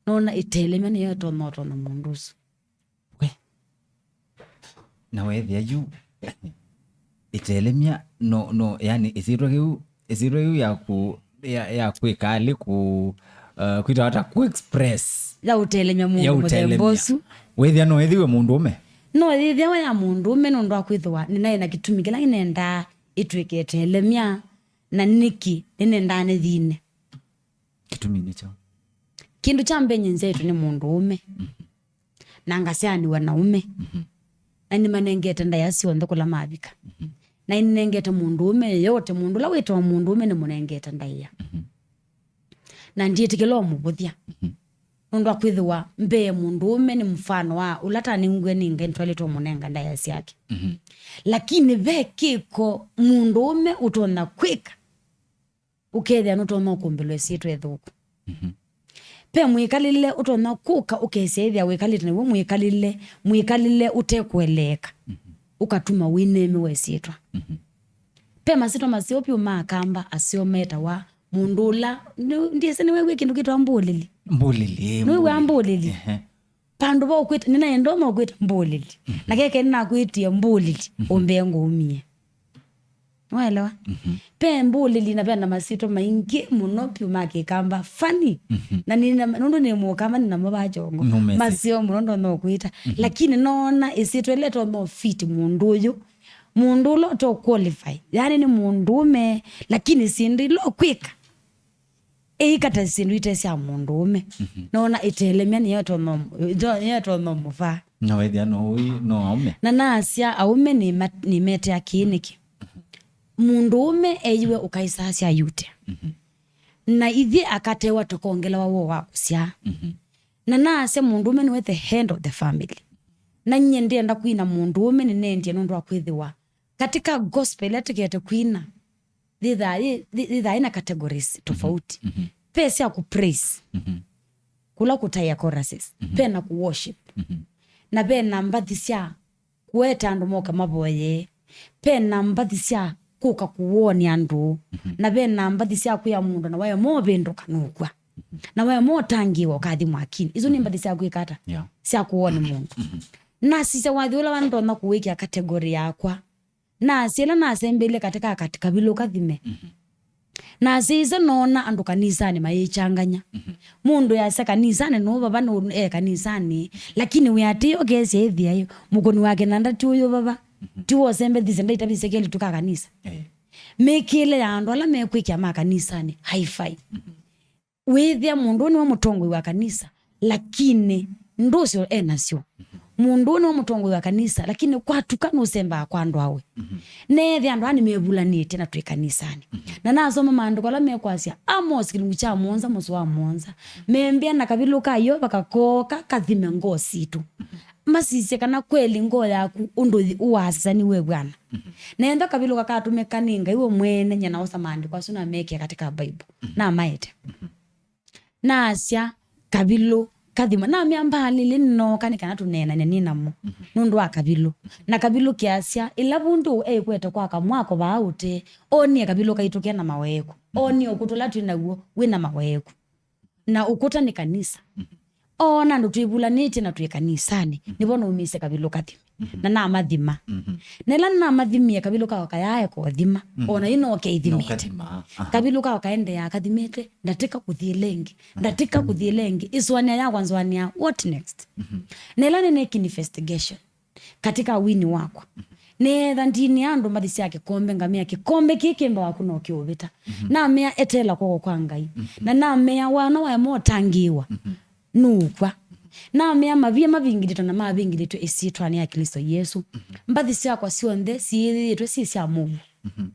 Nona ĩtelemya nĩyo ĩtonya ũtonya mũndũ ũsu. We. Na weethĩa yu, ĩtelemya, no, no, yani, ĩsyĩtwa kĩu, ĩsyĩtwa kĩu ya kũ, ya, ya kwĩka alĩ kũ, uh, kwĩtawa ta kũ express. Ya ũtelemya mũndũ, ya ũtelemya mũthemba ũsu. Weethĩa no ĩthĩwe mũndũũme? No yĩthĩawa ya mũndũũme nũndũ wa kwĩthĩwa nĩnaĩ na kĩtumi kĩla nĩnendaa ĩtw'ĩke ĩtelemya, na nĩkĩ nĩnendaa nĩthine. Kĩtumi nĩ kyaũ? Kĩndũ kya mbee nyie nzyaĩtwe nĩ mũndũũme. Mhm. Na ngasyaanĩw'a na ũme. Mhm. Na nĩmanengete ndaĩa syonthe kũla mavika. Mhm. Na nĩnengete mũndũũme yeyote, mũndũ ũla wĩtawa mũndũũme nĩmũnengete ndaĩa. Mhm. Na ndyĩtĩkĩla ũmũvũthya. Mhm. Nũndũ wa kwĩthĩwa mbee mũndũũme nĩ mũfano wa ũla tanengiwe nĩ Ngai, nĩtwaĩlĩte ũmũnenga ndaĩa syake. Mhm. Lakini ve kĩko mũndũũme ũtonya kwĩka ũkethĩa nũtonya ũkũmbĩlwa ĩsyĩtwa ĩthũku. Mhm. Ve mwĩkalĩle ũtonya kũka ũkesya ĩthĩa wĩkalĩte naw'o mwĩkalĩle, mwĩkalĩle ũtekũeleeka, mhm, ũkatuma wĩneemewa ĩsyĩtwa. Mhm. Ve masyĩtwa maseo vyũ ma Akamba aseo metawa mũndũ ũla, nĩ, ndyĩsĩ nĩweew'a kĩndũ kĩtawa mbũlĩli. Mbũlĩli, ĩĩ, nĩwĩw'aa mbũlĩli. Mbũlĩli? Ehe. Vandũ va ũkwĩta, nĩnaĩ ndonya ũkwĩta mbũlĩli. Mhm. Na keke nĩnakwĩtie mbũlĩli, mhm, ũmbee ngũumie. Nĩwaelewa? Mhm. Ve mbũlĩli na ve na masyĩtwa maingĩ mũno vyũ ma Kĩkamba. Funny. Mhm. Na nĩ na, nũndũ nĩ Mũkamba nĩ namo va kyongo. Nũmesĩ. Maseo mũno ndonya ũkwĩta. Mhm. Lakini noona ĩsyĩtwa ĩla ĩtonya ũfiti mũndũ ũyũ. Mũndũ ũla ũto qualify. Yani nĩ mũndũũme, lakini syĩndũ ila ũkwĩka ĩikata syĩndũ ite sya mũndũũme. Mhm. Noona ĩtelemya nĩyo ĩtonya, nĩyo ĩtonya mũvaa. Na wethĩa no ũi, no aũme. Na nasya aũme nĩma-, nĩmetea kĩĩ nĩkĩ? Mhm. Mũndũũme eiwe ũkaĩsaa sya yute. Mhm. Na ithyĩ akatewa tũkongelewa woo wa kũsyaa. Mhm. Na nasya mũndũũme nĩwe the head of the family. Na nyie ndĩenda kwina mũndũũme nĩnendie nũndũ wa kwĩthĩwa katika gospel ĩla tũkete kwina, yĩthaa yĩ-, yĩ-, yĩthaa ĩna categories tofauti. Mhm. Ve sya kũ praise, mhm, kũla kũtaĩa choruses, mhm, ve na kũ worship, mhm, na ve na mbathi sya kũeta andũ moke mavoye, ve na mbathi sya kũka kũwonĩ andũ, mhm, na ve na mbathi sya kwĩa mũndũ na waema ũvĩndũka nũkw'a, mhm, na waema ũtangĩĩwa ũkathi mwakinĩ. Isu nĩ mbathi sya kwĩka ata? Yeah. Sya kũwonĩ mũndũ. Mhm. Nasisya wathi ũla wa ndonya kũwĩkĩa category yakwa. Nasya ĩla nasembelile katika kati kavilũ kathime. Mhm. Nasya ĩsyo noona andũ kanisanĩ mayĩkyanganya. Mhm. Mũndũ yasya kanisanĩ nũũ vava nũ e kanisanĩ, lakini wĩatĩĩo kesya ĩthĩa ĩ, mũkũni wa kĩnanda ti ũyũ vava. Mhm. Ti wosembethisye ndaitavisye kelĩtu ka kanisa. Eh. Mĩkĩĩle ya andũ ala mekwĩkĩa ma kanisanĩ, hi-fi. Mhm. Wĩthĩa mũndũ ũũ nĩwe mũtongoi wa kanisa, lakini ndũsyo e nasyo. Mhm. Mũndũ ũũ nĩwe mũtongoi wa kanisa, lakini kwatuka nũsembaa kwa andũ awe. Mhm. Neethĩa andũ aa nĩmevulanĩtye na twĩ kanisanĩ. Mhm. Na nasoma maandĩko ala mekwasya, Amos kĩlungu kya mũonza mũsoa wa mũonza, membĩa na kavilũ ka Yeova kakooka kathime ngoo sitũ. Mhm. Masisye kana kweli ngoo yaku ũndũ yĩ-, ũwasya nĩwĩw'ana. Mhm. Na ethĩwa kavilũ kakatũmĩka nĩ Ngai we mwene, nyie naosa maandĩko asu namekĩa katika Bible. Mhm. Namaete. Mhm. Nasya, kavilũ kathima. Namea mbaalĩlye nĩnooka nĩ kana tũneenany'e nĩ namo. Mhm. Nũndũ wa kavilũ. Na kavilũ kĩasya, ĩla vundũ eĩkwete kwa kamwako vaa ũtee, oonie kavilũ kaitũ ke na maweeku. Mhm. Oonie ũkũta ũla twĩ naw'o wĩ na maweeku. Na ũkũta nĩ kanisa. Mhm. Oona andũ twĩvulanĩtye na twĩ kanisanĩ, mhm, nĩvo naumisye kavilũ kathime. Mhm. Na namathima. Mhm. Na ĩla namathimie kavilũ kao kayaeka ũthima, mhm, ona yu no keithimĩte. No kathima. Aha. Kavilũ kao kaendeea kathimĩte, ndatĩka kũthi ĩla ĩngĩ, ndatĩka kũthi ĩla ĩngĩ. Ĩsũanĩa yakwa nzũanĩa, what next? Mhm. Na ĩla nĩneki investigation katika wini wakwa. Mhm. Neetha ndini ya andũ mathi sya kĩkombe, ngamea kĩkombe kĩĩ kĩmbawa kũna ũkĩũvĩta. Mhm. Namea eteela kw'oko kwa Ngai. Mhm. Na namea wana waema ũtangĩĩwa. Mhm. Nũkw'a. Namea mavia mavingĩlĩtwe na mavingĩlĩtwe ĩsyĩtwanĩ ya Klĩsto Yesũ. Mhm. Mbathi syakwa syonthe syĩthĩĩtwe syĩ sya mũuo. Mhm.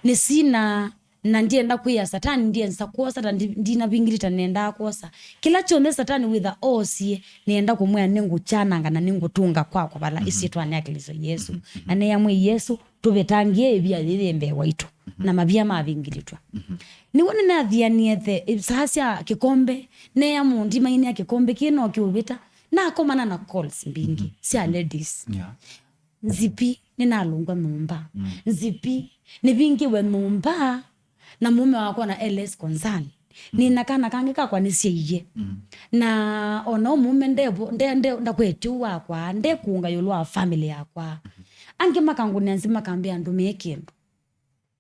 Nĩsina, na ndyenda kwĩa Satani, ndiensa kwosa, ta ndi-, ndinavingĩlĩta nendaa kwosa. Kĩla kyonthe Satani wĩtha oosie, nĩenda kũmwĩa nĩngũkyananga na nĩngũtũnga kwakwa vala, mhm, ĩsyĩtwanĩ ya Klĩsto Yesũ. Mhm. Mhm. Na neya mwĩi Yesũ, tũvetangĩe ĩvia yĩĩ yĩ mbee waitũ, mhm, na mavia mavingĩlĩtw'a. Mhm. Nĩw'o nĩnathianie the, saa sya kĩkombe, neya mũndũ mainĩa kĩkombe kĩĩ no kĩũvĩta, nakomana na calls mbingĩ, mhm, sya ladies. Yeah. Nzipi, nĩnalũngwa nyũmba. Mm. Nzipi, nĩvingĩwe nyũmba, na mũũme wakwa na e less concern. Mm. Nĩna kana kangĩ kakwa nĩsyaie. Mm. Na ona ũ mũũme ndevo-, nde-, nde-, ndakwetye ũũ wakwa, ndekũnga ĩũlũ wa family yakwa. Mm. Angĩ makangũnĩa nzĩ makambĩa ndũmĩe kĩndũ.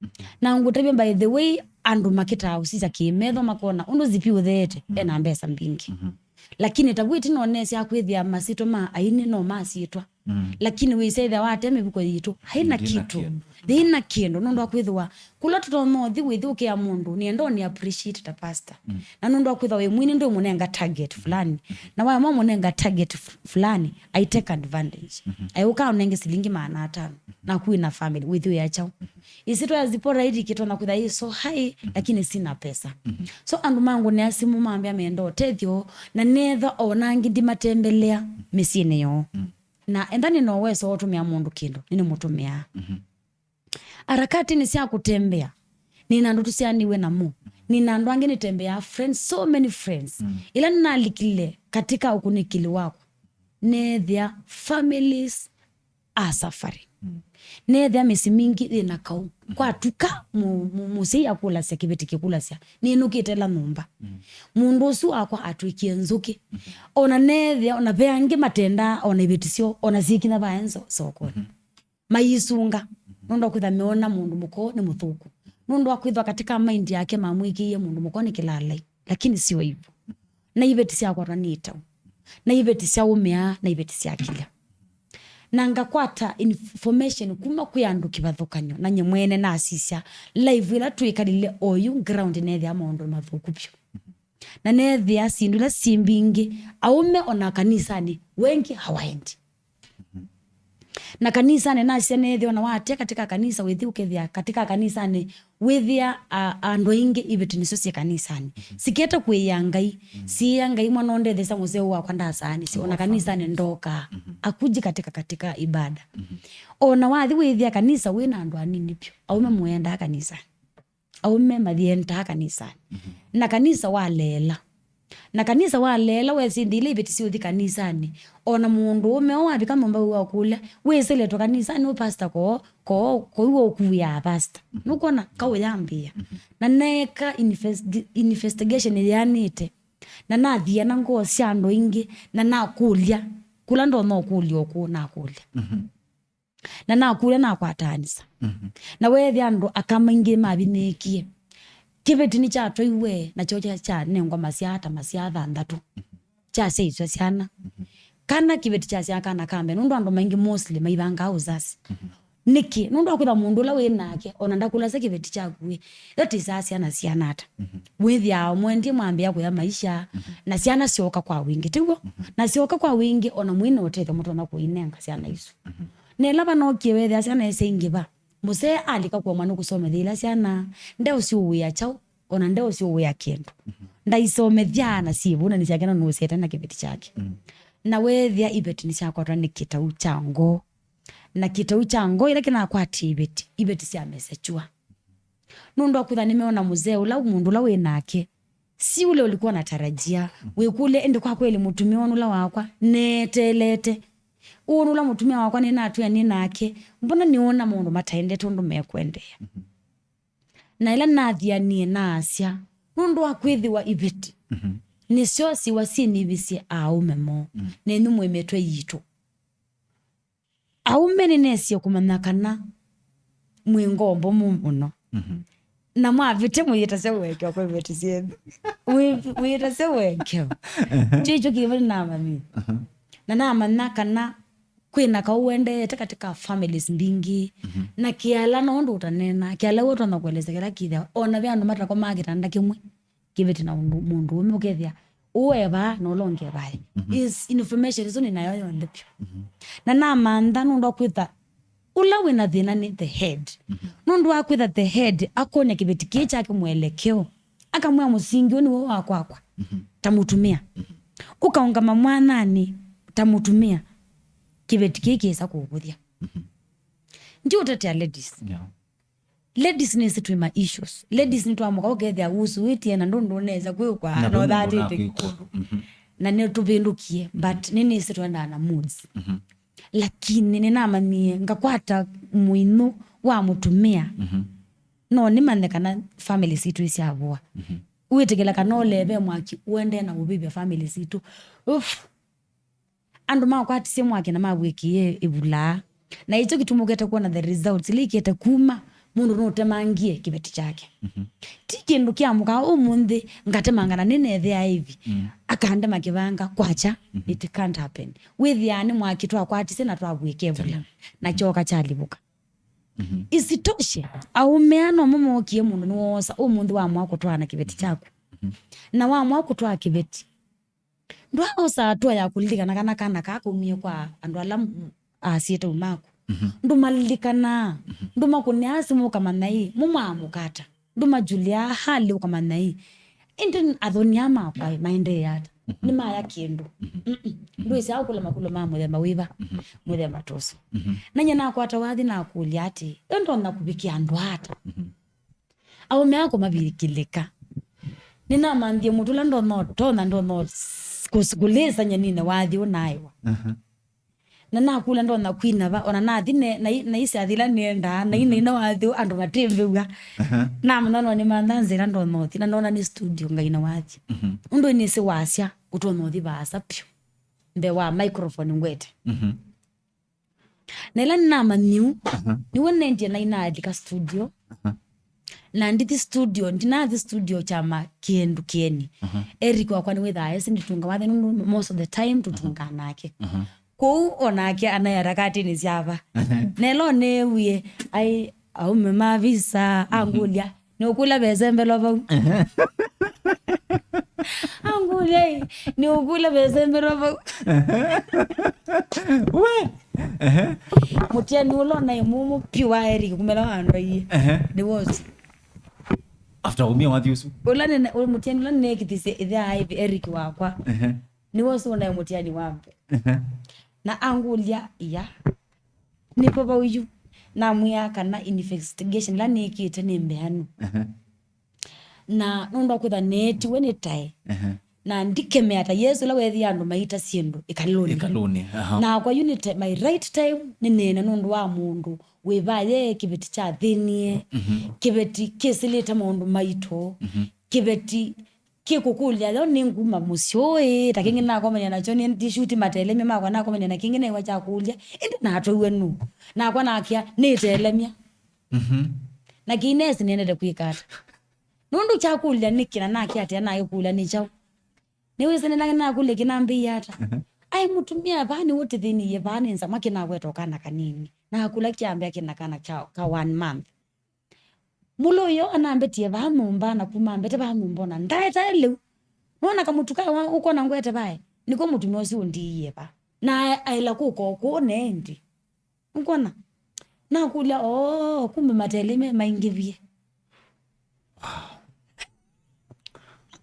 Mm. Na ngũtavya, by the way, andũ makĩtaa ũsisya kĩmetho makona ũndũ Zipi ũtheete, mm, ena mbesa mbingĩ. Mm-hmm. Lakini tavu ĩtina ũnesya kwĩthĩa masyĩtwa ma aini no masyĩtwa. Mm. Lakini wĩsethĩa wate mĩvuko yitũ, haina kitu. Ndĩna kĩndũ. Ndĩna kĩndũ, nũndũ wa kwĩthĩwa kũla tũtonya ũthi wĩthĩ ũkĩa mũndũ, nĩenda ũni appreciate ta pastor. Mm. Na nũndũ wa kwĩthĩwa wĩ mwini ndũmũnenga target fulani. Mm-hmm. Na waya mamũnenga target f-, fulani, I take advantage. Mm-hmm. Ayũka ũnenge silingi maana atano. Mm-hmm. Na kwĩ na family, wĩthĩ wĩa kyaũ. Mm-hmm. Ĩsyĩtwa ya Zipporah ĩlikĩtwe na kwĩthĩwa yĩ so high, mm-hmm, lakini sina pesa. Mm-hmm. So andũ mangũnĩa simũ mambĩa menda ũtethyo, na netha ona angĩ ndimatembelea, mm, mĩsyĩnĩ yoo. Mm. Na enda nĩ na ũweso wa ũtũmĩa mũndũ kĩndũ, nĩnĩmũtũmĩaa. Mhm. Harakati nĩ sya kũtembea. Nĩ na andũ tũsyaanĩw'e namo. Nĩ na andũ angĩ nĩtembeaa friends, so many friends. Mm. Ĩla nĩnalikile katika ũkunĩkĩli wakwa, neethĩa families are suffering. Mm. Neethĩa mĩsyĩ mingĩ yĩ na kaũ. Mm. Kwatuka mũ-, mũ-, mũsyai akũlasya kĩveti kĩkũlasya, nĩnũkĩte ĩla nyũmba. Mm. Mũndũ ũsu wakwa atw'ĩkie nzũkĩ. Mm. Ona neethĩa, ona ve angĩ matendaa, ona iveti syoo, ona syĩkinya vaenzo sokonĩ. Mm. Mayisunga. Mm. Nũndũ wa kwĩthwa meona mũndũ mũka nĩ mũthũku. Nũndũ wa kwĩthwa katika mind yake mamwĩkĩie mũndũ mũka nĩ kĩlalai. Lakini sio hivyo. Na iveti syakwatwa nĩ ĩtau. Na iveti syaũmĩa, na iveti syakilya. Na ngakwata information kuma kwĩ andũ kĩvathũkany'o, na nyie mwene nasisya live ĩla twĩkalile oyu ground, neethĩa maũndũ mathũku vyũ. Na neethĩa syĩndũ ila syĩ mbingĩ, aũme ona kanisanĩ, wengi hawaendi. Na kanisanĩ nasya neethĩa ona watia katika kanisa wĩthi ũkethĩa katika kanisanĩ wĩthĩa, a, andũ aingĩ iveti nĩsyo syĩ kanisanĩ. Mhm. Sikete kwĩĩa Ngai, mhm, siĩa Ngai mwana ũndethesya mũseo wakwa ndasaanĩsya, ona kanisanĩ ndokaa. Mhm. Akuji katika, katika ibada. Mhm. Ona wathi wĩthĩa kanisa wĩ na andũ anini vyũ, aũme mũendaa kanisanĩ. Aũme mathiendaa kanisanĩ. Mhm. Na kanisa waleela. Na kanisa waleela, wesĩ nthĩ ila iveti syũthi kanisanĩ. Ona mũndũ ũme o wavika nyũmba wĩ wa kũlya, wĩsĩletwe kanisanĩ, ũ pastor ko, ko, ko iwe ũkuĩaa pastor. Mhm. Nũkwona, kaũ yambĩĩa. Mhm. Na neeka investi-, investigation yĩanĩte. Na nathiana ngoo sya andũ aingĩ, na nakũlya. Kũla ndonya ũkũlya ũkũ, nakũlya. Mhm. Na nakũlya nakwataanĩsya. Mhm. Na weethĩa andũ aka maingĩ mavinyĩĩkie. Kĩveti nĩkyatwaiwe, nakyo kya-, kyanengwa masyaa ta masyaa thanthatũ. Mhm. Kyasyaisya syana. Mhm. Kana kĩveti kyasyaa kana ka mbee, nũndũ andũ maingĩ mostly maivangaa ũsasi. Mhm. Nĩkĩ? Nũndũ wa kwĩtha mũndũ ũla wĩ nake, ona ndakũlasya kĩveti kyaku ĩ, that is a syana syana ata? Mhm. Wĩthĩaa mwendie mwambĩĩa kũya maisha, mhm, na syana syoka kwa wingĩ, tiw'o? Mhm. Na syoka kwa wingĩ, ona mwĩ na ũtethyo mũtonya kũinenga syana isu. Mhm. Na ĩla vanokie wethĩa syana ĩsyaingĩva, mũsee alika kũemwa nĩ kũsomethya ila syana, ndeũsyũwĩa kyaũ, ona ndeũsyũwĩa kĩndũ. Mhm. Ndaisomethya na syĩvũnanĩ syake no nũsyete na kĩveti kyake. Mhm. Na weethĩa iveti nĩsyakwatwa nĩ kĩtau kya ngoo. Na kĩtau kya ngoo ĩla kĩnakwatie iveti, iveti syamesechua. Nũndũ wa kwĩtha nĩmeona mũzee ũla, mũndũ ũla wĩ nake, si ule ulikuwa natarajia. Mhm. Wĩkũlya, ĩndĩ kwa kweli mũtumĩa ũnũla wakwa neeteelete? Ũnũla mũtumĩa wakwa nĩnatwĩanie nake, mbona nĩona maũndũ mataendete ũndũ mekũendeea? Mhm. Na ĩla nathianie naasya, nũndũ wa kwĩthĩwa iveti, mhm, nĩsyo siwa syĩnĩvisye aũme moo, mm, nenyu mwĩ mĩtwe yitũ. Aũme nĩnesie kũmanya kana mwĩ ngombo mu-, mũno. Mhm. Na mwavĩtya mũyĩtasya ũekeo kwa iveti syenyu. Wĩ-, wĩtasya ũekeo. Aha. Kyo ikyo kĩvo nĩnamanyie. Aha. Na namanya kana kwĩna kaũ wendeete katika families mbingĩ. Mhm. Na kĩala no ũndũ ũtaneena. Kĩala we ũtonya kũelesya kĩla kĩthĩa. Ona ve andũ matakomaa kĩtanda kĩmwe. Kĩveti na ũndũ, mũndũ ũme ũkethĩa ũũ e vaa na ũla ũngĩ e vaa. Mhm. Is information ĩsu nĩnayo yonthe vyũ. Mhm. Na namantha nũndũ wa kwĩtha ũla wĩna thĩna nĩ the head. Mhm. Nũndũ wa kwĩtha the head akonya kĩveti kĩĩ kyake mwelekeo, akamwĩa mũsingi ũũ nĩw'o wa kwakwa, mhm, ta mũtumĩa. Mhm. Ũkaũngama mwananĩ ta mũtumĩa, kĩveti kĩĩ kĩsa kũvũthya. Mhm. Ndiũtetea ladies. Yeah. Ladies nĩsĩ twĩ ma issues. Ladies nĩtwamũka ũkethĩa usuĩtie na ndũndũ nesa kwĩkwa na na ũndũ ũthatĩte. Nakwĩkwa ũndũ. Mhm. Na nĩtũvĩndũkie, but nĩnĩsĩ twendaa na moods. Mhm. Lakini nĩnamanyie ngakwata mũinũ wa mũtumĩa. Mhm. No nĩmanye kana family sitũ isyavũa. Mhm. Wĩtĩkĩla kana ũleve mwaki ũendee na ũvĩvya family sitũ. Uff. Andũ makwatisye mwaki na mavw'ĩkĩie ĩvulaa. Na ĩkyo kĩtumũkĩte kwona the results, ila ikĩte kuma, mũndũ nũtemangie kĩveti kyake. Mhm. Ti kĩndũ kĩamũkaa ũmũnthĩ, ngatemanga na nĩneethĩa ĩvi. Mm. Akandema kĩvanga, kwakya, mhm, it can't happen. Wĩthĩaa nĩ mwaki twakwatisye na twavw'ĩka ĩvula. Tene. Na kyoka kyalivũka. Mhm. Isitoshe, aũme aa nomo mookie mũndũ nĩwoosa ũmũnthĩ wamũa kũtwaa na kĩveti kyaku. Mhm. Na wamũa kũtwaa kĩveti, ndwaaosa hatua ya kũlilikana kana kana kaa kaumie kwa andũ ala m-, asyĩtau maku. Mhm. Ndũmalilikanaa. Mhm. Ndũmakũnĩaa simũ ũkamanya ĩ, mũmwamũka ata. Ndũmajulĩaa hali ũkamanya ĩ, ĩndĩ athoni aa makwa ĩ, maendee ata. Mhm. Nĩmaya kĩndũ. Mhm. Mm-mm. Mhm. Ndwĩsĩ aũkũla makũlyo ma mũthemba wĩva, mhm, mũthemba ta ũsu. Mhm. Na nyie nakwata wathi nakũlya atĩ, ĩ ndonya kũvikĩa andũ ata? Mhm. Aũme aa kũmavikĩlĩka. Nĩnamanthie mũtũ ũla ndonya ũtonya, ndonya ũs-, kũs-, kũlĩsa nyanine wathi ũnaĩwa. Aha. Na nakũlya ndonya kwina va, ona nathi ne-, nai-, naisya ila nĩendaa, nai-, mhm, naina wathi andũ matĩmbĩw'a. Aha. Namanya no nĩmantha nzĩa ĩla ndonya ũthi, na nona nĩ studio ngaina wathi. Mhm. Ũndũ nĩsĩ wasya, ũtonya ũthi vaasa vyũ. Mbee wa microphone ngwete. Mhm. Na ĩla nĩnamanyie ũu, aha, nĩw'o nendie na inaalika studio. Aha. Na ndithi studio, ndinathi studio kyama kĩndũ kĩeni. Aha. Eric wakwa nĩwĩthaa esi ndĩtunga wathi nũndũ most of the time tũtungaa nake. Aha. Kwoou o nake anaĩ harakatĩnĩ syava. Aha. Na ĩla ũneewie, ai, aũme ma visa, mhm, angũlya, nĩũkũlya vesembelo vau. Ehe. Angũlya ĩ, nĩũkũlya vesembelo vau. Ehe. We. Ehe. Mũtiani ũla ũnaĩ mũmũ piũ wa Eric kumela wa andũ aingĩ. Ehe. Nĩ wosu. After umia wathi ũsu. Ũla nene, ũ-, mũtiani ũla nĩnekĩthisye ĩthe a Eric wakwa. Ehe. Nĩ wosu ũnaĩ mũtiani wa mbee. Ehe. Na angũlya, iya. Nĩvo vau yu. Namwĩa kana investigation ĩla nĩkĩte nĩ mbeanu. Ehe. Na nũndũ wa kwĩtha neetiwe nĩ tae. Ehe. Na ndikemea ta Yesũ ũla weethĩa andũ maita syĩndũ ĩkalũnĩ. Ĩkalũnĩ, aha. Nakwa yu nĩ ta-, my right time nĩneene nũndũ wa mũndũ wĩ vaya kĩveti kyathĩnie, mhm, kĩveti kĩsĩlĩte maũndũ maitũ, mhm, kĩveti kĩkũkũlya yo nĩ nguma mũsyĩ ũĩ, ta kĩngĩ nakomania nakyo nĩ ndishuti matelemya makwa, nakomania na kĩngĩ naiwa kyakũlya, ĩndĩ natwaiwe nũ? Nakwa nakĩa nĩ itelemya. Mhm. Na kĩinesi nĩendete kwĩka ata? Nũndũ kyakũlya nĩ kĩna nakĩa atĩa, nakĩkũlya nĩ kyaũ? Nĩwĩsĩ nĩnakũlya kĩnambĩie ata? Mhm. Aĩ mũtumĩa vaa nĩũtĩthĩnĩie vaa nĩ nzama kĩnakweta kana kanini. Nakũlya kyambĩa kĩna kana kya ka one month. Mũlũi yo anambetie vaa nyũmba, na kuma mbete vaa nyũmba ona ndaetae lĩu. Nona kamũtu kaĩ wa ũkona ngwete vae, nĩko mũtumĩa ũsu ũndiie vaa. Na aĩ-, aĩla kũka o kũũ nendi. Ũkwona? Nakũlya, "Oo, kumbe mateli me maingĩvie."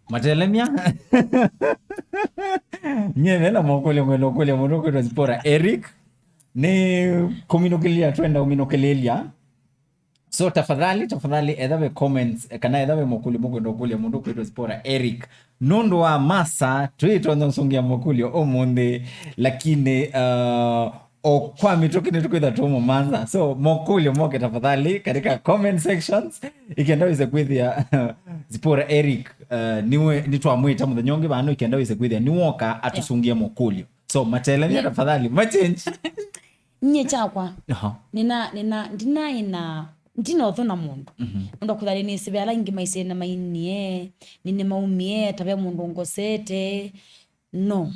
Matelemya. Nyie nena mokũlyo ngwenda ũkũlya mũndũ ũkwĩtwa Zipporah Eric. Nĩ kũminũkĩlĩlya, twenda ũminũkĩlĩlya. So tafadhali, tafadhali, etha ve comments, eh, kana etha ve mokũlyo mũkwenda ũkũlya mũndũ ũkwĩtwa Zipporah Eric. Nũndũ wa masa, twĩtonya ũsũngĩa mokũlyo ũmũnthĩ, lakini, uh, o kwa mĩtũkĩ nĩtũkwĩtha tũmũmanza. So mokũlyo moke tafadhali katika comment sections, ikenda wĩse kwĩthĩa Zipporah Eric, uh, niwe, nĩtwamwĩta mũthenya ũngĩ vano, ikenda wĩse kwĩthĩa nĩwoka atũsũngĩe mokũlyo. So matelemya tafadhali, machange. Nyie kyakwa, aha, nĩna, nĩna, ndinaĩ na, ndina ũthũ na mũndũ. Mhm. Nũndũ kwĩtha nĩnĩsĩ ve ala angĩ maisye nĩmainie, nĩnĩmaumie, ta ve mũndũ ngosete. No,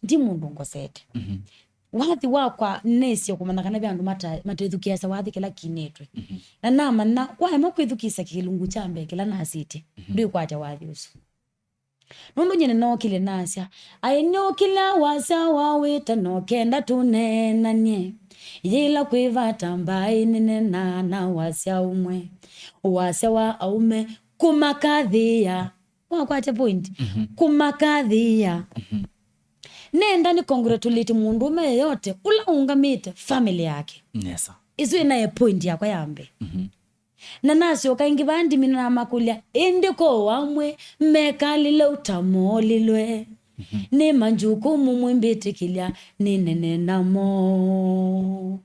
ndi mũndũ ngosete. Mhm. Wathi wakwa nĩsĩ kũmanya kana ve andũ mata-, matethukĩĩasya wathi kĩla kinĩtwe. Mhm. Na namanya waema kwĩthukĩĩsya kĩlungu kya mbee kĩla nasĩtye, mhm, ndwĩkwatya wathi ũsu. Nũndũ nyie nĩnookĩlye nasya, aĩ nĩũkĩlya wasya wawĩta no kenda tũneenany'e. Yĩla kwĩ vata mbaĩ nĩneenaa na wasya ũmwe, wasya wa aũme kũmakathĩĩa. Wakwatya point? Mhm. Kũmakathĩĩa. Mhm. Nenda nĩ congratulate mũndũũme yeyote ũla ũũngamĩte family yake. Nesa. Ĩsu ĩnaye point yakwa ya mbee. Mhm. Na nasyoka ĩngĩ vaa ndimina namakũlya, ĩndĩ ko amwe mekalile ũtamoolilwe. Mhm. Nĩ manjukumu mwĩmbĩtĩkĩlya nĩnene namo.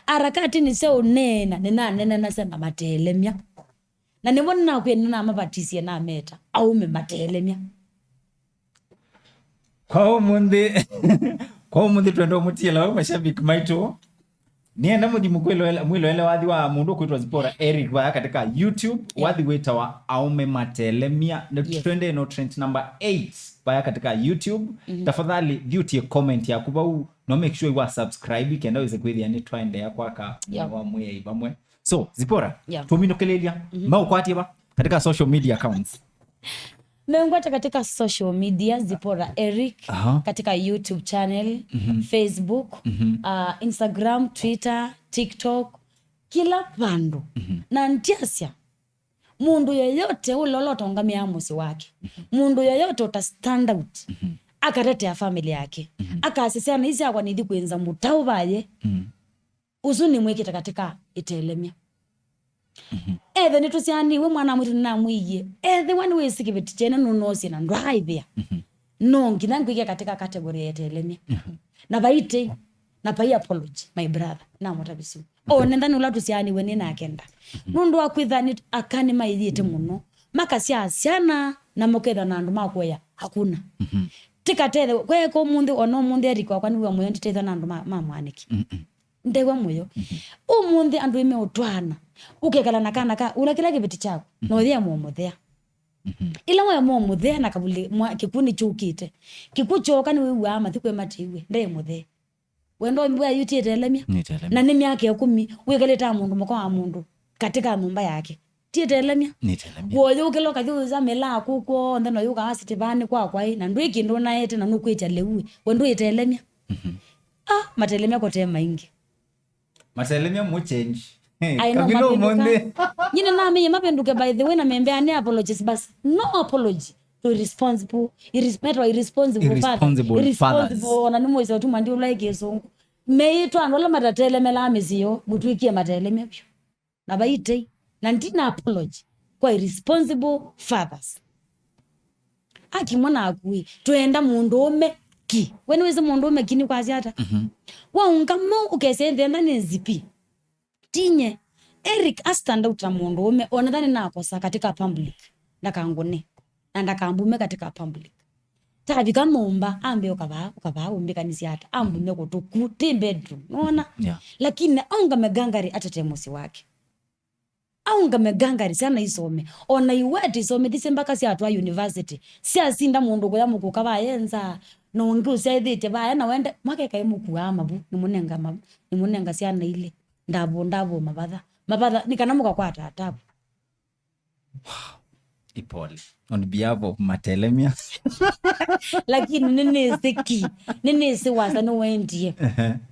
Harakati nĩ sya ũneena, nĩnaneenanasya na matelemya. Na nĩmo nĩnakwĩe nĩnamavatisye nameta aũme matelemya. Kwa ũmũnthĩ, kwa ũmũnthĩ twenda ũmũtiĩla we mashabiki maitũ. Nĩenda mũthi mũkwĩloela, mwĩloele wathi wa mũndũ ũkwĩtwa Zipporah Eric vaya katika YouTube, yeah, wathi wĩtawa Aũme Matelemya. Na, yes, twende no trend number eight vaya katika YouTube. Mhm. Tafadhali thiũtie comment yaku vau, no make sure wa subscribe kenda wĩse kwĩthĩa nĩ twaendeea kwaka, yeah, wa Mwĩai vamwe. So, Zipporah, yeah, tũminũkĩlĩlya, mhm, maũkwatie va katika social media accounts? Meũngwata katika social media, Zipporah Eric, aha, katika YouTube channel, mhm, Facebook, mhm, uh, Instagram, Twitter, TikTok, kila vandũ. Mhm. Na ndyasya, mũndũ yoyote ũla ũla ũtaũngamĩaa mũsyĩ wake, mhm, mũndũ yoyote ũta stand out, mhm, akatetea family yake, mhm, akasya syana ii syakwa nithi kwĩnza mũtaũ vaye, mhm, ũsu nĩmwĩkĩte katika itelemya. Mhm. Ethe nĩtũsyaanĩw'e, mwana mwitũ nĩnamwĩie, ethĩwa nĩwĩsĩ kĩveti kyene nũnoosye na ndwaaĩvĩa, mhm, no nginya ngwĩkĩa katika category ya itelemya. Mhm. Na vai tei, na vai apology, my brother, namũtavisye. Mhm. O nenda nĩ ũla tũsyaanĩw'e nĩ nake nda. Mhm. Nũndũ wa kwĩtha nĩ aka nĩmaĩyĩte mũno, makasyaa syana na makethwa na andũ ma kũea, hakuna. Mhm. Tikatethe, kweka ũmũnthĩ, ona ũmũnthĩ Eric wakwa nĩw'a mũyo nditethwa na andũ ma, ma mwanĩki. Mhm. Ndew'a mũyo. Mhm. Ũmũnthĩ andũ ĩmeũtwaana. Ũkekala na kana ka, ũla kĩla kĩveti kyaku, na, mhm, ũyemwa mũthea. Mhm. Ĩla wemwa mũthea na kavuli mwa, kĩkw'ũ nĩkyũkĩte. Kĩkw'ũ kyooka nĩwĩw'aa mathi kwĩ matĩw'e, ndee mũthee. Wendo mbwa yu tiĩtelemya. Nĩtelemya. Na nĩ myaka ĩkũmi, wĩkalĩte a mũndũ mũka wa mũndũ, katika nyũmba yake. Tiĩtelemya. Nĩtelemya. Kuoyũkĩla ũkathi ũza mĩlaa kũu kw'onthe, na ũyũkaa sitivani kwakwa ĩ, na ndwĩ kĩndũ ũnaete, na nũkwĩtya lĩu ĩ, we ndwĩtelemya. Mhm. Ah, matelemya kote maingĩ. Matelemya mu change. Hey, I know, kavila mapinduka. Ũmũnthĩ. Nyie nĩnamĩie mapinduke, by the way, na membea nĩ apologies basi. No apology to irresponsible, irres-, metwa irresponsible father. Irresponsible fathers. Irresponsible, ona nĩ mwĩsĩ ũtuma ndi ũla ĩ kĩsũngũ. Meitwa andũ ala matatelemela mĩsyĩ yoo, mũtwĩkie matelemya vyũ. Na vaitei, na ndina apology kwa irresponsible fathers. Akimwa naku ĩ, twenda mũndũũme ki. We nĩwĩsĩ mũndũũme ki nĩ kwasya ata? Mhm. Waũngama ũkesya ĩthenda nĩ nzipi. Tinye, Eric a stand out ta mũndũũme, ona tha nĩnakosa katika public, ndakangũne. Na ndakambume katika public. Tavika nyũmba, ambe ũkavaa, ũkavaa ũmbĩkanĩsya ata? Ambume kũtũ ku, ti bedroom, nona? Yeah. Lakini aũngame ngangari atetee mũsyĩ wake. Aũngame ngangari, syana isome. Ona iwete isomethisye mbaka syatwaa university. Syasinda mũndũ kũya mũkũka vaya nza, na ũngĩ ũsyaĩthĩtye vaya, na wende, mwake kaĩ mũkuaa mavu, nĩmũnenga mavu, nĩmũnenga syana ilĩ. Ndavũ, ndavũ mavatha. Mavatha, nĩ kana mũkakwata atavu. Ipole. On behalf of Matelemia. Lakini nĩnĩsĩ ki, nĩnĩsĩ wasa nĩwendie.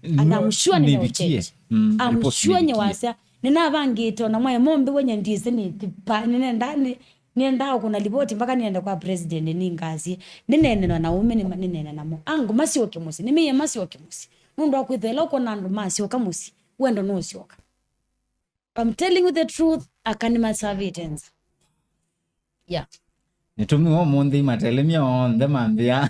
And I'm sure nĩnĩũchenji. I'm sure nĩ wasa. Nĩnavangĩte ona mwae mombe wenye ndĩsĩ nĩ tipa, nĩnenda, nĩ, nĩendaa kũna livoti mpaka nĩende kwa president nĩngasye. Nĩnene na naume, nĩ, nĩnene namo. Angu masyoke mũsyĩ, nĩmĩie masyoke mũsyĩ. Nũndũ wa kwĩthĩa ĩla ũkona andũ masyoka mũsyĩ, wendo nũsyoka. I'm telling you the truth, aka nĩmasavĩte nza. Yeah. Nĩtũmiwe ũmũnthĩ Matelemia onthe mambĩa.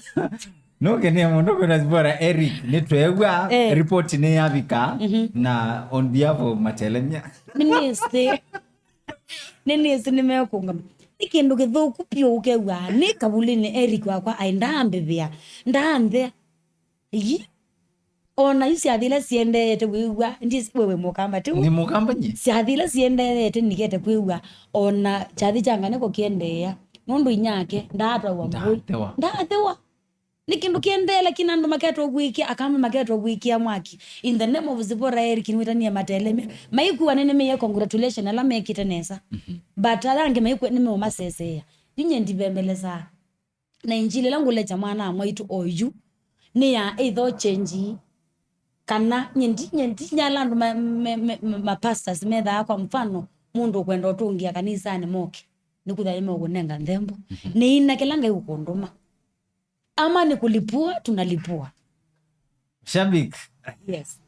Nũkenie mũndũ kwĩna Zipporah Eric, nĩtweew'a eh, report nĩyavika na on behalf of Matelemia. Nĩnĩsĩ. Nĩnĩsĩ nĩmekũngama. Nĩ kĩndũ kĩthũku pyũ ũkew'a. Nĩ kavulini Eric wakwa aĩ ndaambĩvĩa. Ndaanthea. Ii. Ona yu syathi ila siendeete wĩw'a, ndis-, wewe mũkamba ti? Nĩ mũkamba nyie. Syathi ila siendeete nikete kwĩw'a, ona kyathi kya nganĩko kĩendeea. Nũndũ inyake ndaatwawa mbũi. Ndathewa. Ndathewa. Nĩ kĩndũ kĩendee, lakini andũ maketwa kwĩkĩa, akamba maketwa kwĩkĩa mwaki. In the name of Zipporah Eric, nĩwĩtanie Matelemia. Maikuwa nĩnĩmĩie congratulation ala mekĩte nesa. But ala angĩ maikuwa nĩmeũmaseseea. Yu nyie ndivembelesaa. Na injili ĩla ngũlekya mwana wa mwaitũ oyu nĩ ya either ũchenji kana nyendi, nyendi nyala andũ ma, me, me, ma, ma pastors methaa, kwa mfano, mũndũ ũkwenda ũtũngĩa kanisanĩ moke, nĩkwĩthĩa nĩmeũkũnenga nthembo. Nĩina kĩla Ngai ũkũndũma. Ama ni kulipua, tunalipua. Shabik. Yes.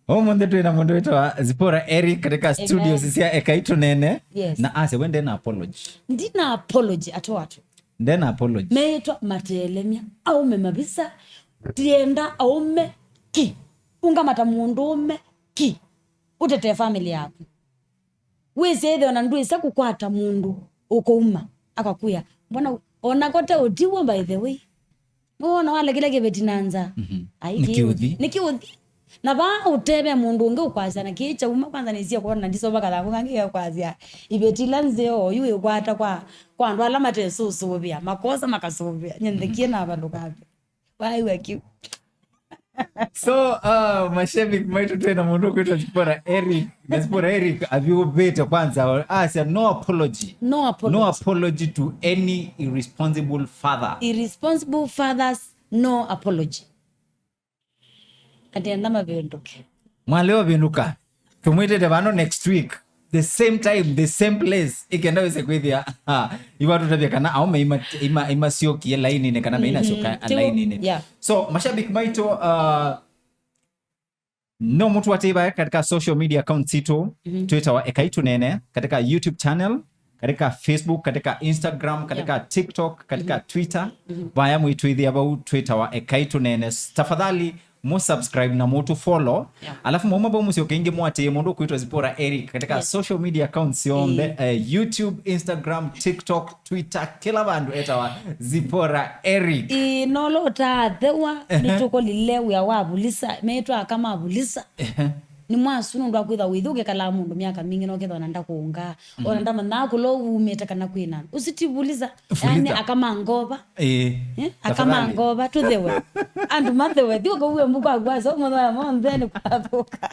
Ũmũnthĩ twĩ na mũndũ wĩtawa Zipporah Eric katika studios sya Ekai Tũneene. Yes. Na ase we ndena apology. Ndina apology ato watu. Ndena apology. Meĩtwa Matelemia, aume mavisa, tienda aume ki. Ungamata mũndũ ũme ki. Ũtetee family yaku. Wĩsĩ ĩthĩwa na ndwĩsa kũkwata mũndũ ũkũuma, akakwĩa, mbona ona kote ũtiw'o, by the way. Nĩwona walekile kĩveti na nza. Ai, nĩ kĩũthi. Nĩ kĩũthi. Na vaa ũteve mũndũ ũngĩ ũkwasya na kĩĩ kyauma, kwanza nĩsie kwona ndisoma kathangũ kangĩ gekwasya iveti ila nzeo yu ĩkwata kwa, kwa andũ ala matesũsũvĩa, makosa makasũvĩa. Nyendekie na vandũ kavya. Waĩw'a kĩu. So, uh, mashabiki maitũ twĩ na mũndũ ũkwĩtwa Zipporah Eric. Na Zipporah Eric avyũvĩte kwanza, asya no apology. No apology. No apology to any irresponsible father. Irresponsible fathers, no apology. Atenda mavĩndũke. Mwaleo vĩndũka. Tũmwĩtĩte vano next week, the same time, the same place, ĩkenda wĩse kwĩthĩa ivatũtavya kana aũme ima, ima, imasyokie laininĩ kana mainasyoka laininĩ. Yeah. So mashabiki maitũ, uh, no mũtũatĩĩe katika social media accounts sitũ, twĩtawa Ekai Tũneene katika YouTube channel, katika Facebook, katika Instagram, katika TikTok, katika Twitter. Vaya mwĩtwĩthĩa vau twĩtawa Ekai Tũneene. Tafadhali mũ subscribe na mũtũ follow. Yeah. Alafu mwauma vau mũsyoke ĩngĩ mũatĩĩe mũndũ ũkwĩtwa Zipporah Eric katika social media accounts syonthe, eh, YouTube, Instagram, TikTok, Twitter, kĩla vandũ etawa Zipporah Eric. Ĩĩ, nolo ũtaathewa, nĩtũkũlile wĩa wa vulisa, metwa aka ma vulisa. Nĩ mwasu nũndũ wa kwĩthwa wĩthĩ ũkĩkalaa mũndũ myaka mingĩ na ũkethwa na ndakũngaa. Ona ndamanyaa kũla umĩte kana kwĩna. Usitivuliza. Yaani aka ma ngova. Ĩĩ. Eh? Aka ma ngova, tũthewe. Andũ mathewe. Thi ũkauwe mbuku aku asa, ũmũthoya monthe nĩ kwathũka.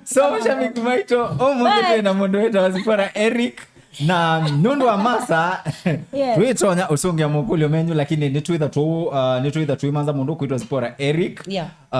So, mashabiki maitũ, ũmũnthĩ twĩ na mũndũ wĩtawa Zipporah Eric. Na nũndũ wa masa, yes, twĩtonya ũsũngĩa mokũlyo menyu, lakini nĩtwĩtha tũ, uh, nĩtwĩtha twĩmanza mũndũ kwĩtwa Zipporah Eric. Yeah. Uh,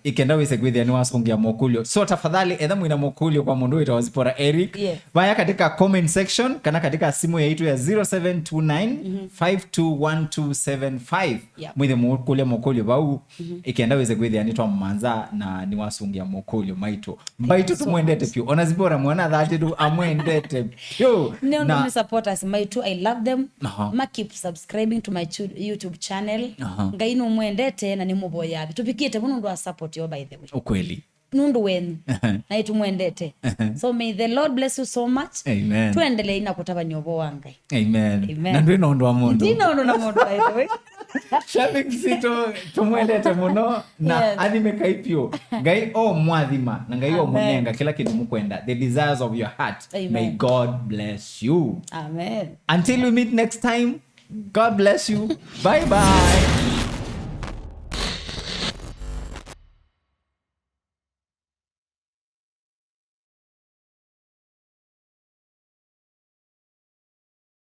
ĩkenda wĩse kwĩthĩa nĩwasũngĩa mokũlyo. So tafadhali, etha mwĩna mokũlyo kwa mũndũ wĩtawa Zipporah Eric, yeah, vaya katika comment section kana katika simu yaitũ ya zero seven two nine, five two one two seven five. Yeah. Mwĩthe mũkũlya mokũlyo vau, ĩkenda wĩse kwĩthĩa nĩtwamũmanza na nĩwasũngĩa mokũlyo maitũ. Mbaitũ tũmwendete vyũ. Ona Zipporah mwana thatĩtu amwendete vyũ. Nĩ ũndũ nĩ supporters maitũ, I love them. Aha. Ma keep subscribing to my chu-, YouTube channel. Aha. Ngai nũmwendete na nĩmũvoyaa. Tũvikĩte vau nũndũ wa support yo, by the way. Ukweli. nũndũ wenyu, na nĩtũmwendete. So may the Lord bless you so much. Amen. Tũendelee na kũtavany'a ũvoo wa Ngai. Amen. Amen. Na ndwĩ na ũndũ wa mũndũ. Ndina ũndũ na mũndũ, by the way. Shabiki sitũ, tũmwendete mũno na Yes. athimĩkai vyũ. Ngai o mwathima na Ngai o Amen. mũnenga kĩla kĩndũ mũkwenda. The desires of your heart. Amen. May God bless you. Amen. Until we meet next time, God bless you. Bye bye.